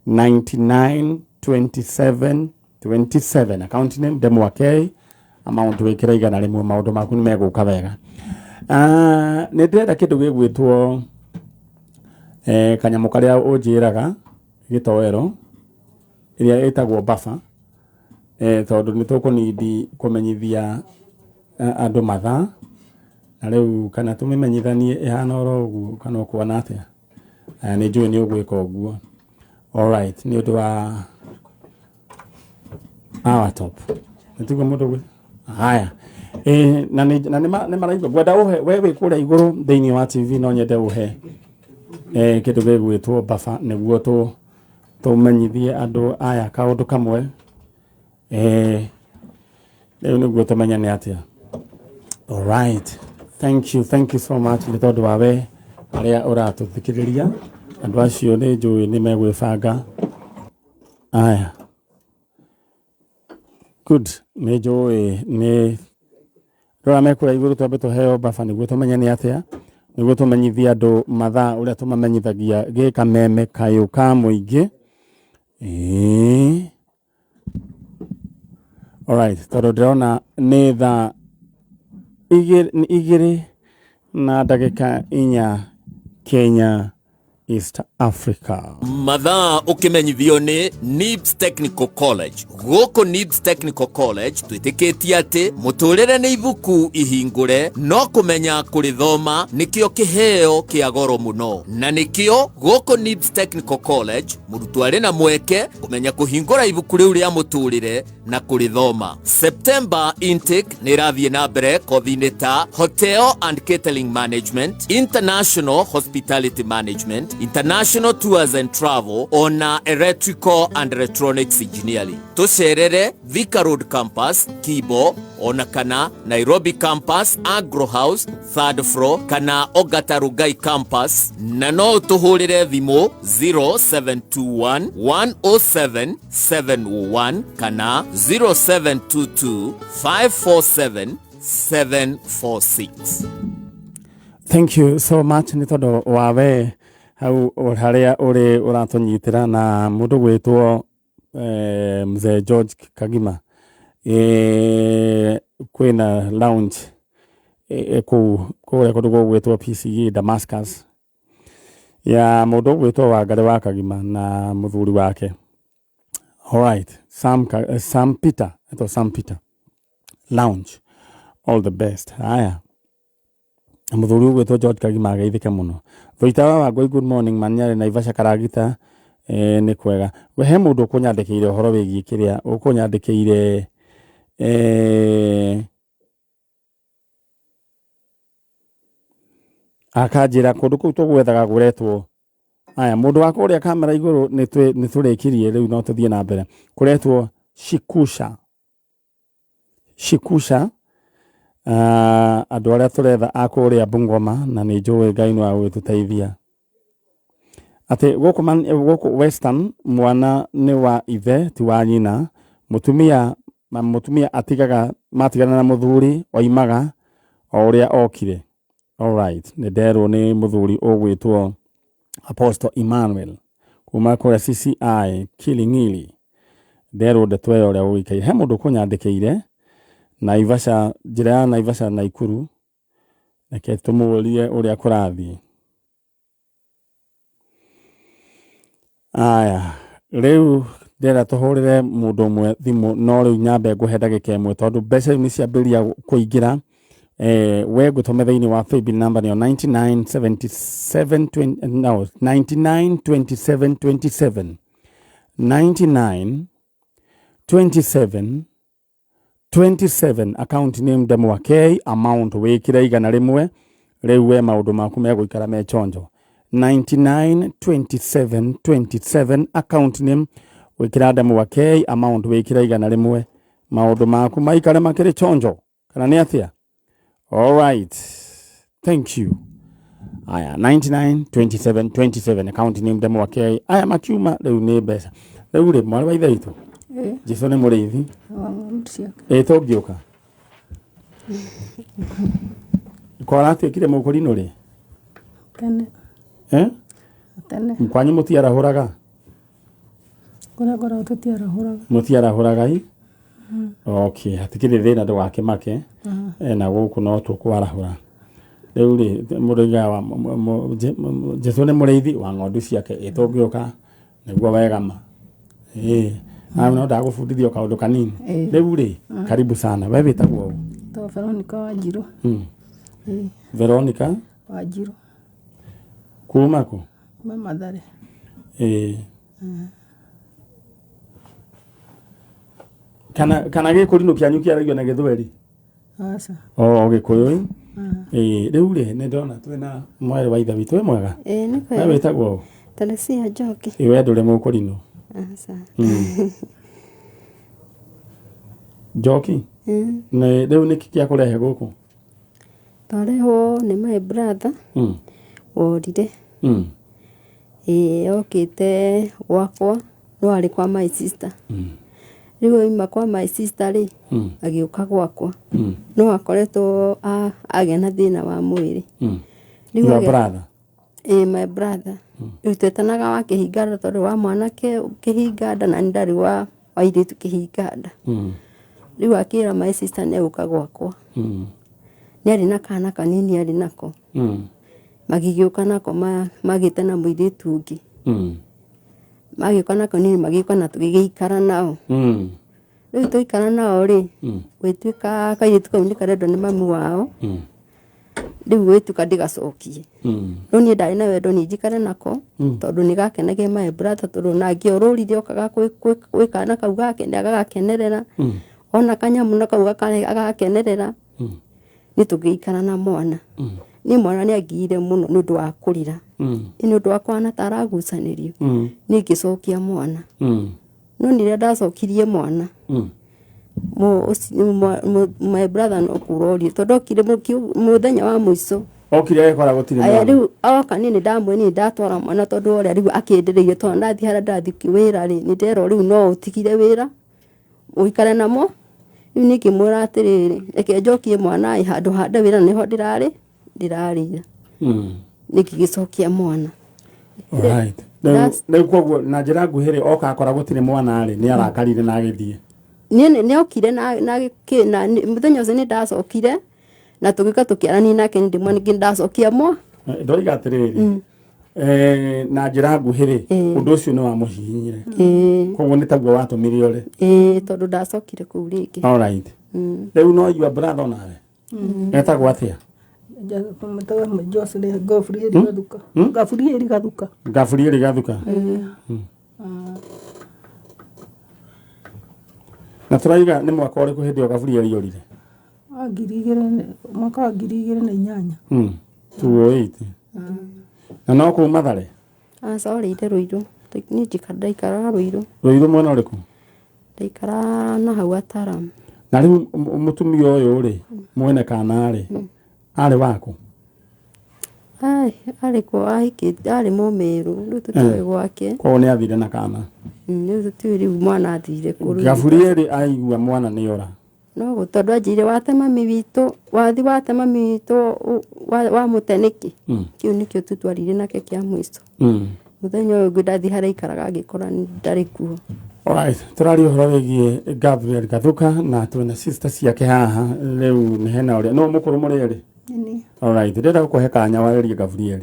99 27 27 account name ndemwa K amount wĩkĩra 100 maũndũ maku nĩ megũka wega. Nĩ ndĩrenda kĩndũ gĩgwĩtwo kanyamũ karĩa ũnjĩraga gĩtoero ĩrĩa ĩtagwo buffer tondũ nĩ tũkũnindi kũmenyithia andũ mathaa na rĩu kana tũmĩmenyithanie ĩhana oro ũguo kana ũkuona atĩa. Nĩ njũĩ nĩ ũgwĩka ũguo. Alright, nĩ ũndũ wa our top. Nĩ tiguo mũndũ haya. Na nĩ maraigua ngwenda ũhe we wĩ kũrĩa igũrũ thĩinĩ wa TV no nyende ũhe kĩndũ gĩgwĩtwo buffer nĩguo tũmenyithie andũ aya kaũndũ kamwe. Eh, rĩu nĩguo tũmenye nĩ atĩa. Alright. Thank you, thank you so much nĩ tondũ wa we arĩa ũratũthikĩrĩria. Andũ acio nĩ njũĩ nĩ megwĩbanga. Aya. Good. Nĩ njũĩ nĩ rora mekũrĩa igũrũ twambe tũheo baba nĩguo tũmenye nĩ atĩa nĩguo tũmenyithie andũ mathaa ũrĩa tũmamenyithagia gĩ kameme kayũ ka mũingĩ. Ĩĩ. Alright, tondũ ndĩrona nĩ thaa 2 na ndagĩka 4 Kenya East Africa. Mathaa ũkĩmenyithio nĩ NIBS Technical College. Gũkũ NIBS Technical College twĩtĩkĩtie atĩ mũtũrĩre nĩ ibuku ihingũre, no kũmenya kũrĩthoma nĩkĩo kĩheo kĩa goro mũno. Na nĩkĩo gũkũ NIBS Technical College mũrutwo arĩ na mweke kũmenya kũhingũra ibuku rĩu rĩa mũtũrĩre na kũrĩthoma. September intake nĩ ĩrathiĩ na mbere kothi-inĩ ta Hotel and Catering Management, International Hospitality Management, International Tours and Travel, ona Electrical and Electronics Engineering. Tũcerere Thika Road Campus, Kibo, ona kana Nairobi Campus, Agro House, third floor, kana Ongata Rongai Campus, na no ũtũhũrĩre thimũ 0721 107 701 kana 0722 547 746. Thank you so much nĩ tondũ wa we hau harĩa ũrĩ ũratũnyitĩra na mũndũ gwĩtwo mzee George Kagima. Kwĩna lounge kũu kũrĩa kũndũ gũgwĩtwo PCE Damascus ya mũndũ ũgwĩtwo Wangarĩ wa Kagima na mũthuri wake. Alright, Sam Peter, etwo Sam Peter Lounge. All the best. Haya. Na mũthuri ũgwĩtwo George Kagima ageithĩke mũno. Thuita wa Wangũi, good morning Manyarĩ Naivasha Karagita. Nĩ kwega. We he mũndũ ũkũnyandĩkĩire ũhoro wĩgiĩ kĩrĩa ũkũnyandĩkĩire akanjĩra kũndũ kũu tũgwethaga kũretwo. Aya, mũndũ wa kũrĩa kamera igũrũ nĩ tũrĩkirie rĩu no tũthiĩ na mbere. Kũretwo Shikusha. Shikusha. Andũ arĩa tũretha a kũrĩa Bungoma na nĩ njũĩ Ngai no agũgĩtũteithia. Atĩ gũkũ Western mwana nĩ wa ithe ti wa nyina. Mũtumia atigaga matigana na mũthuri oimaga o ũrĩa okire. Alright, nĩ nderwo nĩ mũthuri ũgwĩtwo Apostle Emmanuel kuma kũrĩa CCI Kilingili. Nderwo ndeto ĩyo ũrĩa ũgĩikaire. He mũndũ ũkũnyandĩkĩire Naivasha, njĩra ya Naivasha Naikuru. Reke tũmũrie ũrĩa kũrathiĩ. Aya, rĩu ndĩrenda tũhũrĩre mũndũ ũmwe thimũ no rĩu nyambe ngũhe ndagĩka ĩmwe tondũ mbeca rĩu nĩ ciambĩrĩria kũingĩra. We ngũtũme thĩinĩ wa paybill number nĩyo 9977 no, 992727. 992727 account name Ndemwa K, amount wĩkĩre 100 rĩu we maũndũ maku megũikara me chonjo. 992727 account name wĩkĩra Ndemwa K, amount wĩkĩre 100 maũndũ maku maikare makĩrĩ chonjo kana nĩ atĩa? All right, thank you. Aya, 992727 account name Ndemwa K. Aya makiuma rĩu nĩ mbeca. Rĩu rĩ mwarĩ wa ithe witũ Jesu nĩ mũrĩithi. Tũngĩũka ko aratuĩkire mũkũrinũ rĩ? Tene. Tene. Kwanyu mũtiarahũraga? Kũrĩa ngoragwo tũtiarahũraga. Mũtiarahũraga i? Okay, hatikĩrĩ thĩna ndũgakĩmake. Na gũkũ no tũkwarahũra. Rĩu rĩ mũndũ aigaga Jesu nĩ mũrĩithi wa ng'ondu ciake. Tũngĩũka nĩguo wega ma. No ndagũbundithia kaũndũ kanini. Rĩu rĩ karibu sana. We wĩtagwo ũ? To Veronica Wanjiru. Veronica Wanjiru. Kuma kũ? Kuma Mathare. Kana gĩkũrinũ kĩanyu kĩaragio na gĩthweri? Aca. O gĩkũyũ. Rĩu rĩ nĩ ndĩrona twĩna mwarĩ wa ithe witũ. Wĩ mwega? Nĩ kwega. We wĩtagwo ũ? Teresia Njoki. We ndũrĩ mũkũrinũ? Aca. Njoki nĩ rĩu nĩkĩ kĩa kũrehe gũkũ? Twarehwo nĩ my brother worire. Ĩĩ okĩte gwakwa no arĩ kwa my sister. Rĩu auma kwa my sister rĩ, agĩũka gwakwa. No akoretwo agĩa na thĩna wa mwĩrĩ. Rĩu Your brother? Ĩĩ my brother. Rĩu twetanaga wa kĩhinga nda tondũ wa mwanake kĩhinga nda na niĩ ndarĩ wa airĩtu kĩhinga nda. Rĩu akĩra my sister nĩ egũka gwakwa. Nĩ arĩ na kana kanini arĩ nako. Magĩgĩũka nako magĩte na mũirĩtu ũngĩ. Magĩũka nako niĩ magĩũka na tũgĩgĩikara nao. Rĩu twaikara nao rĩ, gwĩtuĩka kairĩtu kau nĩ karendwo nĩ mamu wao. Rĩu gwĩtuĩka ndĩgacokie. No niĩ ndarĩ na wendo niĩ njikare nako, tondũ nĩ gakenagia my brother, tondũ ona angĩorũrire okaga gwĩ kana kau gake nĩ agagakenerera. Ona kanyamũ na kau agagakenerera. Nĩ tũgĩikara na mwana. Niĩ mwana nĩ angiire mũno nĩ ũndũ wa kũrĩra. Nĩ ũndũ wa kwana ta aragucanĩrio. Niĩ ngĩcokia mwana. No nĩ rĩrĩa ndacokirie mwana, my brother no kũrorio tondũ okire mũthenya wa mũico. Okire agĩkora gũtirĩ Aya mwana. rĩu oka niĩ nĩ ndamwĩrire nĩ ndatwara mwana tondũ ũrĩa rĩu akĩndĩrĩire tondũ ndathiĩ harĩa ndathiĩ wĩra rĩ, nĩ nderwo rĩu no ũtigire wĩra ũikare namo. Rĩu niĩ ngĩmwĩra atĩrĩrĩ, reke njokie mwana ĩ handũ hande wĩra nĩho ndĩrarĩ ndĩrarĩra. Niĩ ngĩgĩcokia mwana. Alright. Rĩu koguo na njĩra nguhĩ rĩ, oka akora gũtirĩ mwana rĩ, nĩ arakarire na agĩthiĩ. Niĩ nĩ okire na na na mũthenya ũcio nĩ ndacokire na tũgĩũka tũkĩarania nake nĩ ndĩmwe ningĩ ndacokia mwa. Ndoiga atĩrĩrĩ, na njĩra nguhĩ rĩ, ũndũ ũcio nĩ wamũhihinyire. Koguo nĩ taguo watũmire ũrĩ. Ĩĩ tondũ ndacokire kũu rĩngĩ. Alright. Rĩu no your brother nawe. Etagwo atĩa? Gabrieli Gathuka. Gabrieli Gathuka. Gabrieli Gathuka. Na tũraiga nĩ mwaka ũrĩkũ hĩndĩ ĩyo Gabrieli orire? Wa ngiri igĩrĩ, mwaka wa 2008. 2008. Na no kũu Mathare? Aca orĩire Ruiru. Niĩ ndaikaraga Ruiru. Ruiru mwena ũrĩkũ? Ndaikaraga na hau Ataram. Na rĩu mũtumia ũyũ rĩ, mwene kana rĩ, arĩ waku? Ai, arĩ kwa ahikĩte, arĩ Mũmĩrũ, rĩu tũtiũĩ gwake. Koguo nĩ athire na kana. Rĩu tũtiũĩ rĩu mwana athire kũ. Gabrieli aigua mwana nĩ ora. No tondũ anjĩrire wate mami witũ, wathi wate mami witũ wamũte nĩkĩ? Kĩu nĩkĩo tu twaririe nake kĩa mũico. Mũthenya ũyũ ũngĩ ndathiĩ harĩa aikaraga ngĩkora ndarĩ kuo. Alright, tũraria ũhoro wĩgiĩ Gabriel Gathuka na twĩna sister ciake haha rĩu nĩ hena ũrĩa no mũkũrũ mũrĩ erĩ. Alright, ndĩrenda gũkũhe kanya warĩrie Gabriel.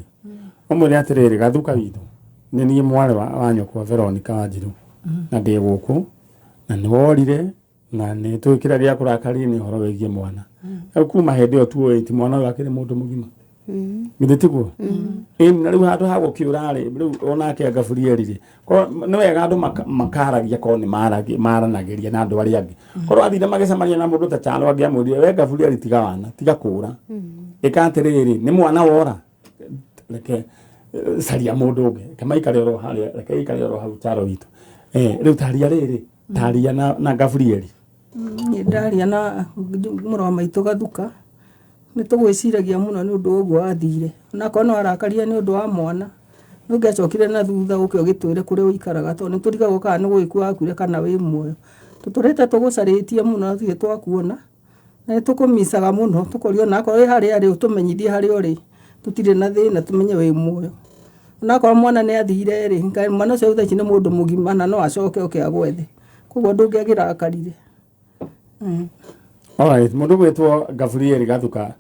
Ũmwĩre atĩrĩrĩ, Gathuka witũ nĩ niĩ mwarĩ wa nyũkwa Veronica Wanjiru na ndĩ gũkũ na nĩ worire na nĩ tũĩ kĩrĩa gĩa kũrakaria nĩ ũhoro wĩgiĩ mwana. Rĩu kuma hĩndĩ ĩyo 2008 mwana ũyũ akĩrĩ mũndũ mũgima. Githĩ tiguo? Ĩni na rĩu handũ ha gũkĩũra rĩ, rĩu onake Gabriel rĩ, nĩ wega andũ makaragia korwo nĩ maranagĩria na andũ arĩa angĩ. Korwo athire magĩcemania na mũndũ ta Chalo angĩamwĩrire, we Gabriel tiga wana, tiga kũra. Ĩka atĩrĩrĩ, nĩ mwana wora. Reke caria mũndũ ũngĩ, reke maikare oro harĩa, reke aikare oro hau Chalo witũ. Rĩu taria rĩrĩ, taria na Gabriel. Niĩ ndaria na mũrũ wa maitũ Gathuka, nĩ tũgwĩciragia mũno nĩ ũndũ wa ũguo athire. Onakorwo no arakaria nĩ ũndũ wa mwana, nĩ ũngĩacokire na thutha ũke ũgĩtwĩre kũrĩa ũikaraga tondũ nĩ tũrigagwo kana nĩ gũgĩkua wakuire kana wĩ muoyo. Tũtũrĩte tũgũcarĩtie mũno na tũtirĩ twakuona, na nĩ tũkũmicaga mũno tũkoria onakorwo wĩ harĩa arĩ ũtũmenyithie harĩa ũrĩ, tũtirĩ na thĩna tũmenye wĩ muoyo. Onakorwo mwana nĩ athire rĩ, mwana ũcio thaa ici nĩ mũndũ mũgima na no acoke oke agwethe. Koguo ndũngĩagĩrakarire. Alright, mũndũ gwĩtwo Gabriel Gathuka,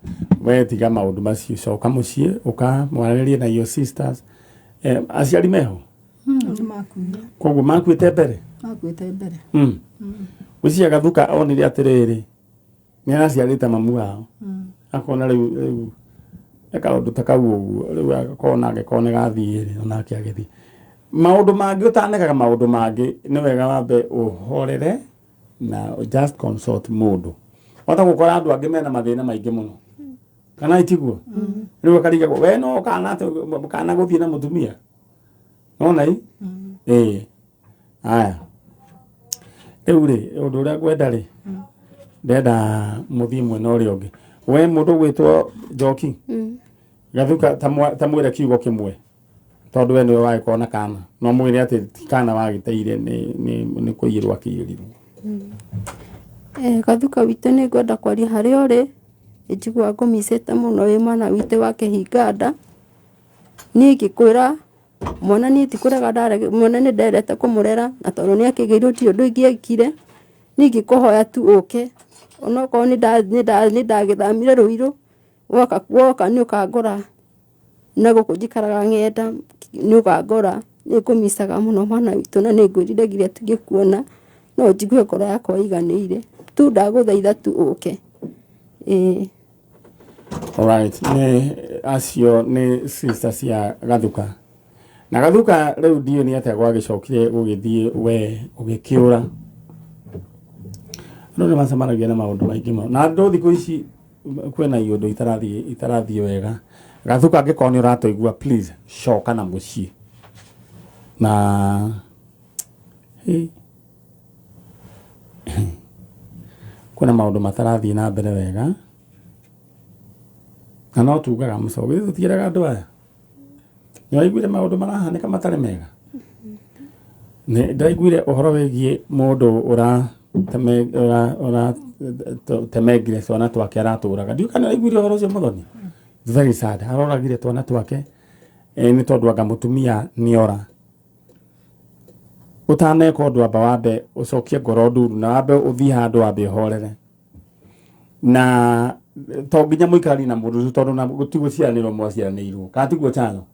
we tiga maũndũ macio, coka mũciĩ ũka mwarĩrĩrie na your sisters. Aciari meho? Nĩ makuire. Koguo makuĩte mbere? Makuĩte mbere. Gwĩciria Gathuka onire atĩrĩrĩ, nĩ araciarĩte mamu wao. Akona rĩu kaũndũ ta kau ũguo, rĩu akona angĩkorwo nĩ gathiĩ rĩ, onake agĩthiĩ. Maũndũ mangĩ ũtanekaga maũndũ mangĩ, nĩ wega wambe ũhorere na just consult mũndũ. Wahota gũkora andũ angĩ mena mathĩna maingĩ mũno. Kana itiguo? Rĩu akarigagwo, we no kana atĩ kana gũthiĩ na mũtumia. Nona i? Ĩĩ. Aya. Rĩu rĩ, ũndũ ũrĩa ngwenda rĩ, Ndĩrenda mũthiĩ mwena ũrĩa ũngĩ. We mũndũ ũgwĩtwo Njoki, Gathuka ta mwĩre kiugo kĩmwe tondũ we nĩwe wagĩkorwo na kana, no mwĩre atĩ ti kana wagĩteire, nĩ kũiyĩrwo akĩiyĩrirwo. Gathuka witũ, nĩ ngwenda kwaria harĩa ũrĩ. Njiguaga ngũmicĩte mũno wĩ mwana witũ wa kĩhinga nda. Niĩ ingĩkwĩra mwana, niĩ ti kũrega ndarega mwana, nĩ ndendete kũmũrera, na tondũ nĩ akĩgĩirwo ti ũndũ ingĩekire. Niĩ ingĩkũhoya tu ũke, onokorwo nĩ ndagĩthamire Rũirũ, woka nĩ ũkangora na gũkũ njikaraga ng'enda, nĩ ũkangora. Nĩ ngũmicaga mũno mwana witũ, na nĩ ngwĩriragĩria tu ngĩkuona no njigue ngoro yakwa ĩiganĩire tu. Ndagũthaitha tu ũke, ĩĩ. Alright, nĩ acio nĩ sister cia Gathuka. Na Gathuka, rĩu ndiũĩ nĩ atĩa gwagĩcokire gũgĩthiĩ we ũgĩkĩũra. Andũ nĩ macemanagia na maũndũ maingĩ mũno. Na andũ thikũ ici kwĩna iũndũ itarathiĩ wega. Gathuka, angĩkorwo nĩ ũratũigua, please coka na mũciĩ. Na hey, kwĩna maũndũ matarathiĩ na mbere wega. Na no tugaga mũcogo, githĩ tũtiĩraga andũ aya? Nĩ waiguire maũndũ marahanĩka matarĩ mega? Nĩ ndĩraiguire ũhoro wĩgiĩ mũndũ ũratemengire twana twake aratũraga. Ndiũĩ kana nĩwaiguire ũhoro ũcio, Mũthoni? It's very sad. Aroragire twana twake nĩ tondũ anga mũtumia nĩora. Ũtaneka ũndũ, amba wambe ũcokie ngoro nduru na wambe ũthiĩ handũ wambe ũhorere. Na to nginya mũikaranie na mũndũ ũcio, tondũ na ti gũciaranĩrwo mwaciaranĩirwo, kana tiguo Chalo?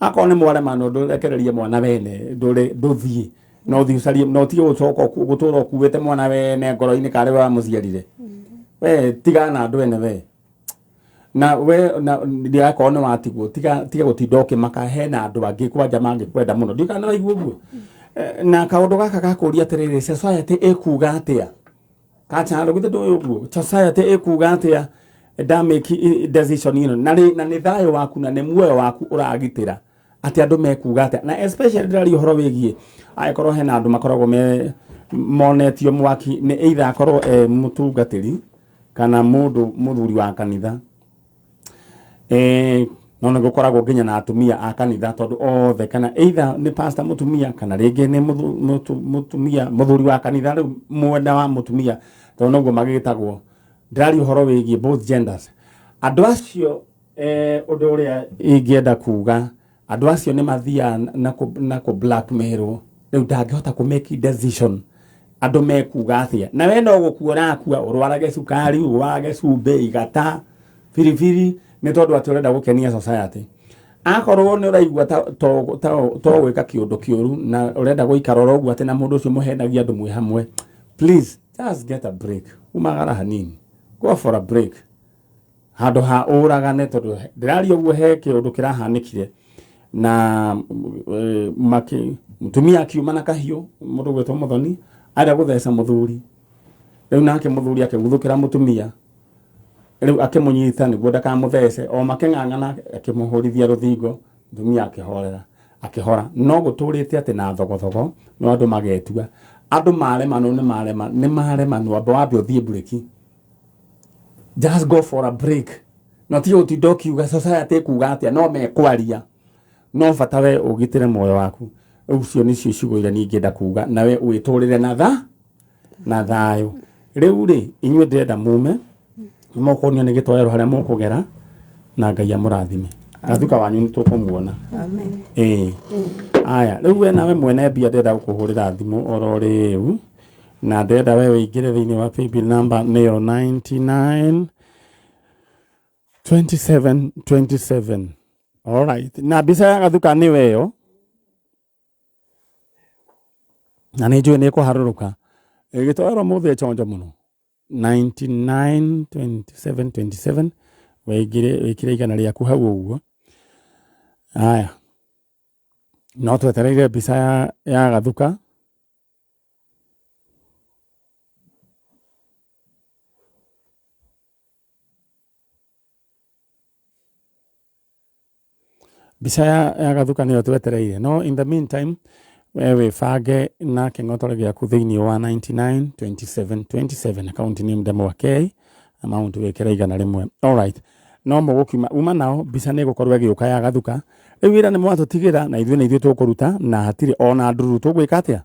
Akorwo nĩ mwaremana ndũrekererie mwana wene, ndũrĩ ndũthiĩ no ũthiĩ ũcarie, no ũtige gũcoka gũtũra ũkuĩte mwana wene ngoro-inĩ karĩ we wamũciarire. We tigana na andũ ene we na we na ndigakorwo nĩ watigwo, tiga gũtinda ũkĩmaka, hena andũ angĩ kwanja mangĩkwenda mũno. Ndiũĩ kana nĩwaigua ũguo. Na kaũndũ gaka gakũria atĩrĩrĩ, society ĩkuga atĩa? Kacharo, githĩ ndũĩ ũguo? Society ĩkuga atĩa ndamake decision ĩno? Na nĩ thayũ waku na nĩ muoyo waku ũragitĩra, atĩ andũ mekuga atĩa? Na especially ndĩraria ũhoro wĩgiĩ angĩkorwo hena andũ makoragwo me monetio mwaki nĩ either akorwo e mũtungatĩri kana mũndũ mũthuri wa kanitha. No nĩ gũkoragwo nginya na atumia a kanitha, tondũ othe kana either nĩ pastor mũtumia kana rĩngĩ nĩ mũtumia mũthuri wa kanitha, rĩu mwena wa mũtumia, tondũ noguo magĩtagwo. Ndĩraria ũhoro wĩgiĩ both genders. Andũ acio, ũndũ ũrĩa ingĩenda kuga, andũ acio nĩ mathiaga na kũ blackmailwo. Rĩu ndangĩhota kũ make decision andũ mekuga atĩa, na we no gũkua ũrakua, ũrwarage cukari, ũrwarage cumbĩ, igata, biribiri, nĩ tondũ atĩ ũrenda gũkenia society. Akorwo nĩ ũraigua to gwĩka kĩũndũ kĩũru na ũrenda gũikara oro ũguo atĩ na mũndũ ũcio mũhenagia andũ mwĩ hamwe, please just get a break, umagara hanini, go for a break handũ ha ũragane. Tondũ ndĩraria ũguo, he kĩũndũ kĩrahanĩkire na mũtumia akiuma na kahiũ, mũndũ gwĩtwo Mũthoni, arenda gũtheca mũthuri. Rĩu nake mũthuri akĩguthũkĩra mũtumia, rĩu akĩmũnyita nĩguo ndakamũthece, o makĩng'ang'ana akĩmũhũrithia rũthingo, mũtumia akĩhorera, akĩhora. No gũtũrĩte atĩ na thogothogo, no andũ magetua andũ maremanwo, nĩ marema, nĩ maremanwo. Amba wambe ũthiĩ break, just go for a break, no ti ũtinda ũkiuga society ĩkuga atĩa. No mekwaria, no bata we ũgitĩre muoyo waku. Ũcio nĩcio ciugo iria niĩ ingĩenda kuga, nawe wĩtũrĩre na thayũ. Rĩu rĩ, inyuĩ ndĩrenda mume mũkuonio nĩ gĩtoero harĩa mũkũgera, na Ngai amũrathime. Gathuka wanyu nĩ tũkũmuona. Ĩĩ, aya, rĩu we nawe mwene mbia, ndĩrenda gũkũhũrĩra thimũ oro rĩu, na ndĩrenda we ũingĩre thĩinĩ wa paybill number, nĩyo 99 27 27. Alright, na mbica ya Gathuka nĩyo ĩyo, na nĩ njũĩ nĩ ĩkũharũrũka gĩtoero mũthĩ chonjo mũno. 99 27 27, wĩingĩre wĩkĩre 100 rĩaku hau ũguo. Aya, no twetereire mbica ya Gathuka. Mbica ya Gathuka nĩyo twetereire, no in the meantime We wĩbange na kĩng'otore gĩaku thĩinĩ wa 99 27 27 account name Ndemwa K amount wĩkĩre 100. Alright, no mũgũkiuma uma nao mbica nĩ ĩgũkorwo ĩgĩũka ya Gathuka. Rĩu wĩra nĩ mwatũtigĩra na ithuĩ nĩ ithuĩ tũkũruta na hatirĩ ona ndururu tũgwĩka atĩa?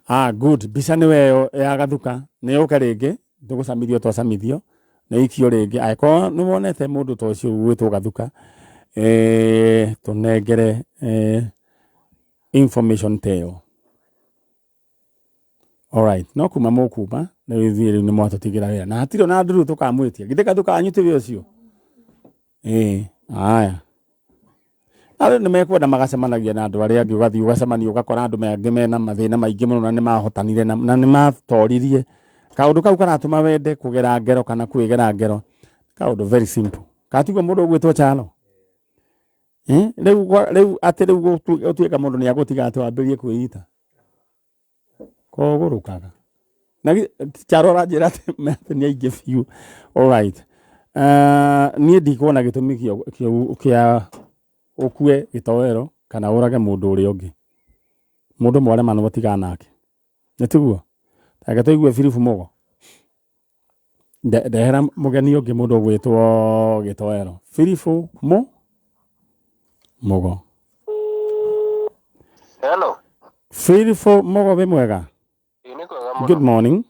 Ah, good. Mbica nĩ weyo ya Gathuka nĩ yũke rĩngĩ tũgũcamithio twacamithio nĩ ikio rĩngĩ angĩkorwo nĩ wonete mũndũ ta ũcio gwĩtwo Gathuka tũnengere information ta ĩyo. Alright, no kuma mũkuma rĩu ithuĩ rĩu nĩ mwatũtigĩra wĩra na hatirĩ ona ndururu tũkamwĩtia. Githĩ Gathuka wanyu tiwe ũcio? Ĩĩ, haya. Andũ nĩ mekwenda magacemanagia na andũ arĩa angĩ, ũgathiĩ ũgacemania ũgakora andũ angĩ mena mathĩna maingĩ mũno na nĩ mahotanire na nĩ matoririe. Kaũndũ kau karatũma wende kũgera ngero kana kwĩgera ngero. Kaũndũ very simple. Katiguo mũndũ ũgwĩtwo Chalo? Rĩu rĩu atĩ rĩu gũtuĩka mũndũ nĩ agũtiga atĩ wambĩrĩrie kwĩita. Kogũrũkaga. Na Chalo aranjĩra atĩ nĩ aingĩ biũ. Alright. Niĩ ndikuona gĩtũmi kĩa ũkue gĩtoero kana ũrage mũndũ ũrĩa ũngĩ. Mũndũ mwaremana tigana nake. Nĩ tiguo? Reke tũigue Philip Mũgo. Ndehera mũgeni ũngĩ mũndũ ũgwĩtwo gĩtoero. Philip Mũgo. Hello. Philip Mũgo wĩ mwega? Ĩĩ nĩ kwega mũno. Good morning.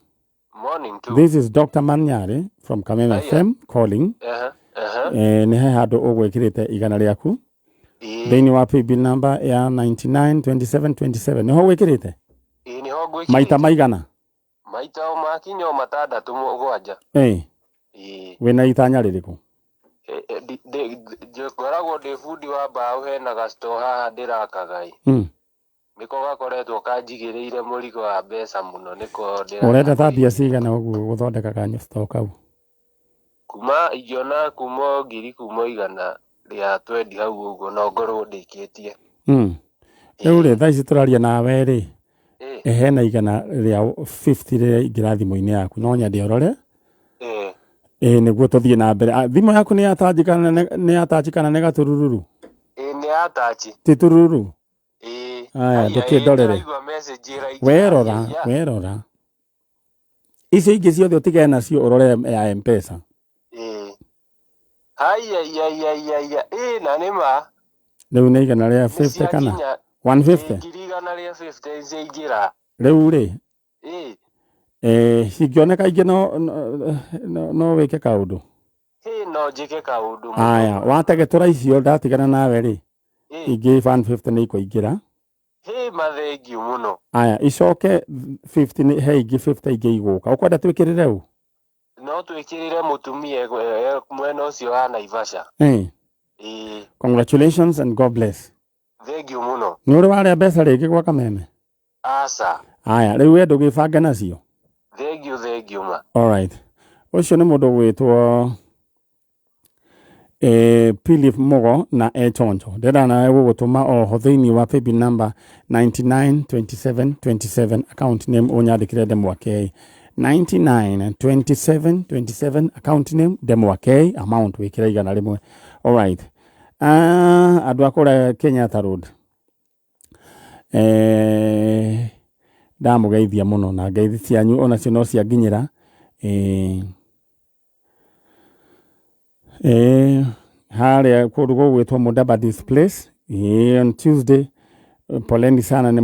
Morning too. This is Dr. Manyari from Kameme Aya. FM calling. Nĩ he handũ ũgwĩkĩrĩte 100 rĩaku thĩinĩ wa paybill number ya 99 27 27 nĩho gwĩkĩrĩte Ĩĩ nĩho ngwĩkĩrĩte. Maita maigana? Maita o makinya o matandatũ mũgwanja. Ĩĩ. Wĩna itanya rĩrĩkũ? Ngoragwo ndĩ bundi wa mbaũ hena gasto haha ndĩrakaga ĩ. Nĩko gakoretwo kanjigĩrĩire mũrigo wa mbeca mũno nĩko ndĩra. Ũrenda ta mbia cigana ũguo gũthondeka kanyũsto kau? Kuma ingĩona kuma ngiri kuma 120 hau ũguo no ngorwo ndĩkĩtie. Rĩu rĩ thaa ici tũraria nawe rĩ hena 150 rĩrĩa ingĩra thimũ-inĩ yaku no nyende ũrore. Nĩguo tũthiĩ na mbere. Thimũ yaku nĩ ya touch kana nĩ gaturururu? Ĩĩ nĩ ya touch. Ti turururu? Ĩĩ. Aya, ndũkĩndorere. Werora, werora. Icio ingĩ ciothe ũtigane nacio ũrore ya M-Pesa. Ĩĩ. Haiya iya iya iya iya. Ĩĩ na nĩ ma. Rĩu nĩ 150 kana 150? 150 ciaingĩra. Rĩu rĩ Ĩĩ. Cingĩoneka ingĩ no wĩke kaũndũ. Ĩĩ no njĩke kaũndũ. Aya, wategetũra icio ndatigana nawe rĩ ingĩ 150 nĩ ikũingĩra. Hĩ mathengiũ mũno. Aya, icoke 50 he ingĩ 50 ingĩ igũka. Ũkwenda twĩkĩrĩre ũ? No twĩkĩrĩre mũtumia mwena ũcio wa Naivasha. Ĩĩ. Congratulations and God bless. Thengiũ mũno. Nĩ ũrĩ warĩa mbeca rĩngĩ gwa Kameme? Aca. Aya, rĩu we ndũgĩbange nacio. Thengiũ thengiũ ma. Alright. Ũcio nĩ mũndũ ũgwĩtwo Philip Mugo na Echonjo. Ndĩrenda nawe gũgũtũma oho thĩinĩ wa paybill number 99 27 27 account name ũnyandĩkĩre Ndemwa K. 99 27 27 account name Ndemwa K amount wĩkĩre 100. Alright. Andũ a kũrĩa Kenyatta Road. Ndamũgeithia mũno na ngeithi cianyu onacio no cianginyĩra. Harĩa kũndũ gũgwĩtwo Mudavadi's Place on Tuesday. Poleni sana nĩ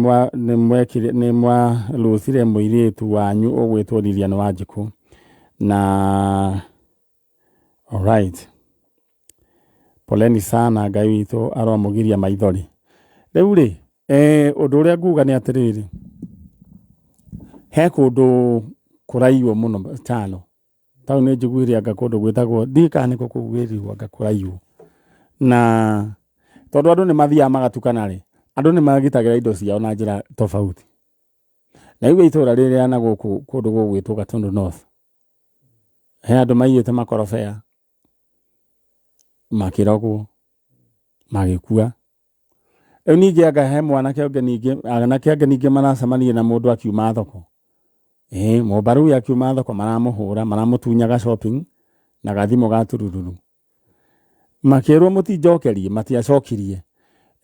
mwarũcire mũirĩtu wanyu ũgwĩtwo Lilian Wanjikũ na alright. Poleni sana Ngai witũ aromũgiria maithori. Rĩu rĩ ũndũ ũrĩa nguga nĩ atĩrĩrĩ, he kũndũ kũraiywo mũno Chalo. Tau nĩ njiguire anga kũndũ gwĩtagwo ndiũĩ kana nĩkuo kũu gwĩrirwo anga kũraiywo. Na tondũ andũ nĩ mathiaga magatukana rĩ, andũ nĩ magitagĩra indo ciao na njĩra tofauti. Na rĩu itũra rĩrĩa na gũkũ kũndũ gũgwĩtwo Gatundu North, he andũ maiyĩte makorobea, makĩrogwo, magĩkua. Rĩu ningĩ anga he mwanake ũngĩ ningĩ, anake angĩ ningĩ maracemanirie na mũndũ akiuma thoko. Mũmbarui akiuma thoko maramũhũra, maramũtunyaga shopping na gathimũ ga turururu. Makĩrwo mũtinjokerie, matiacokirie.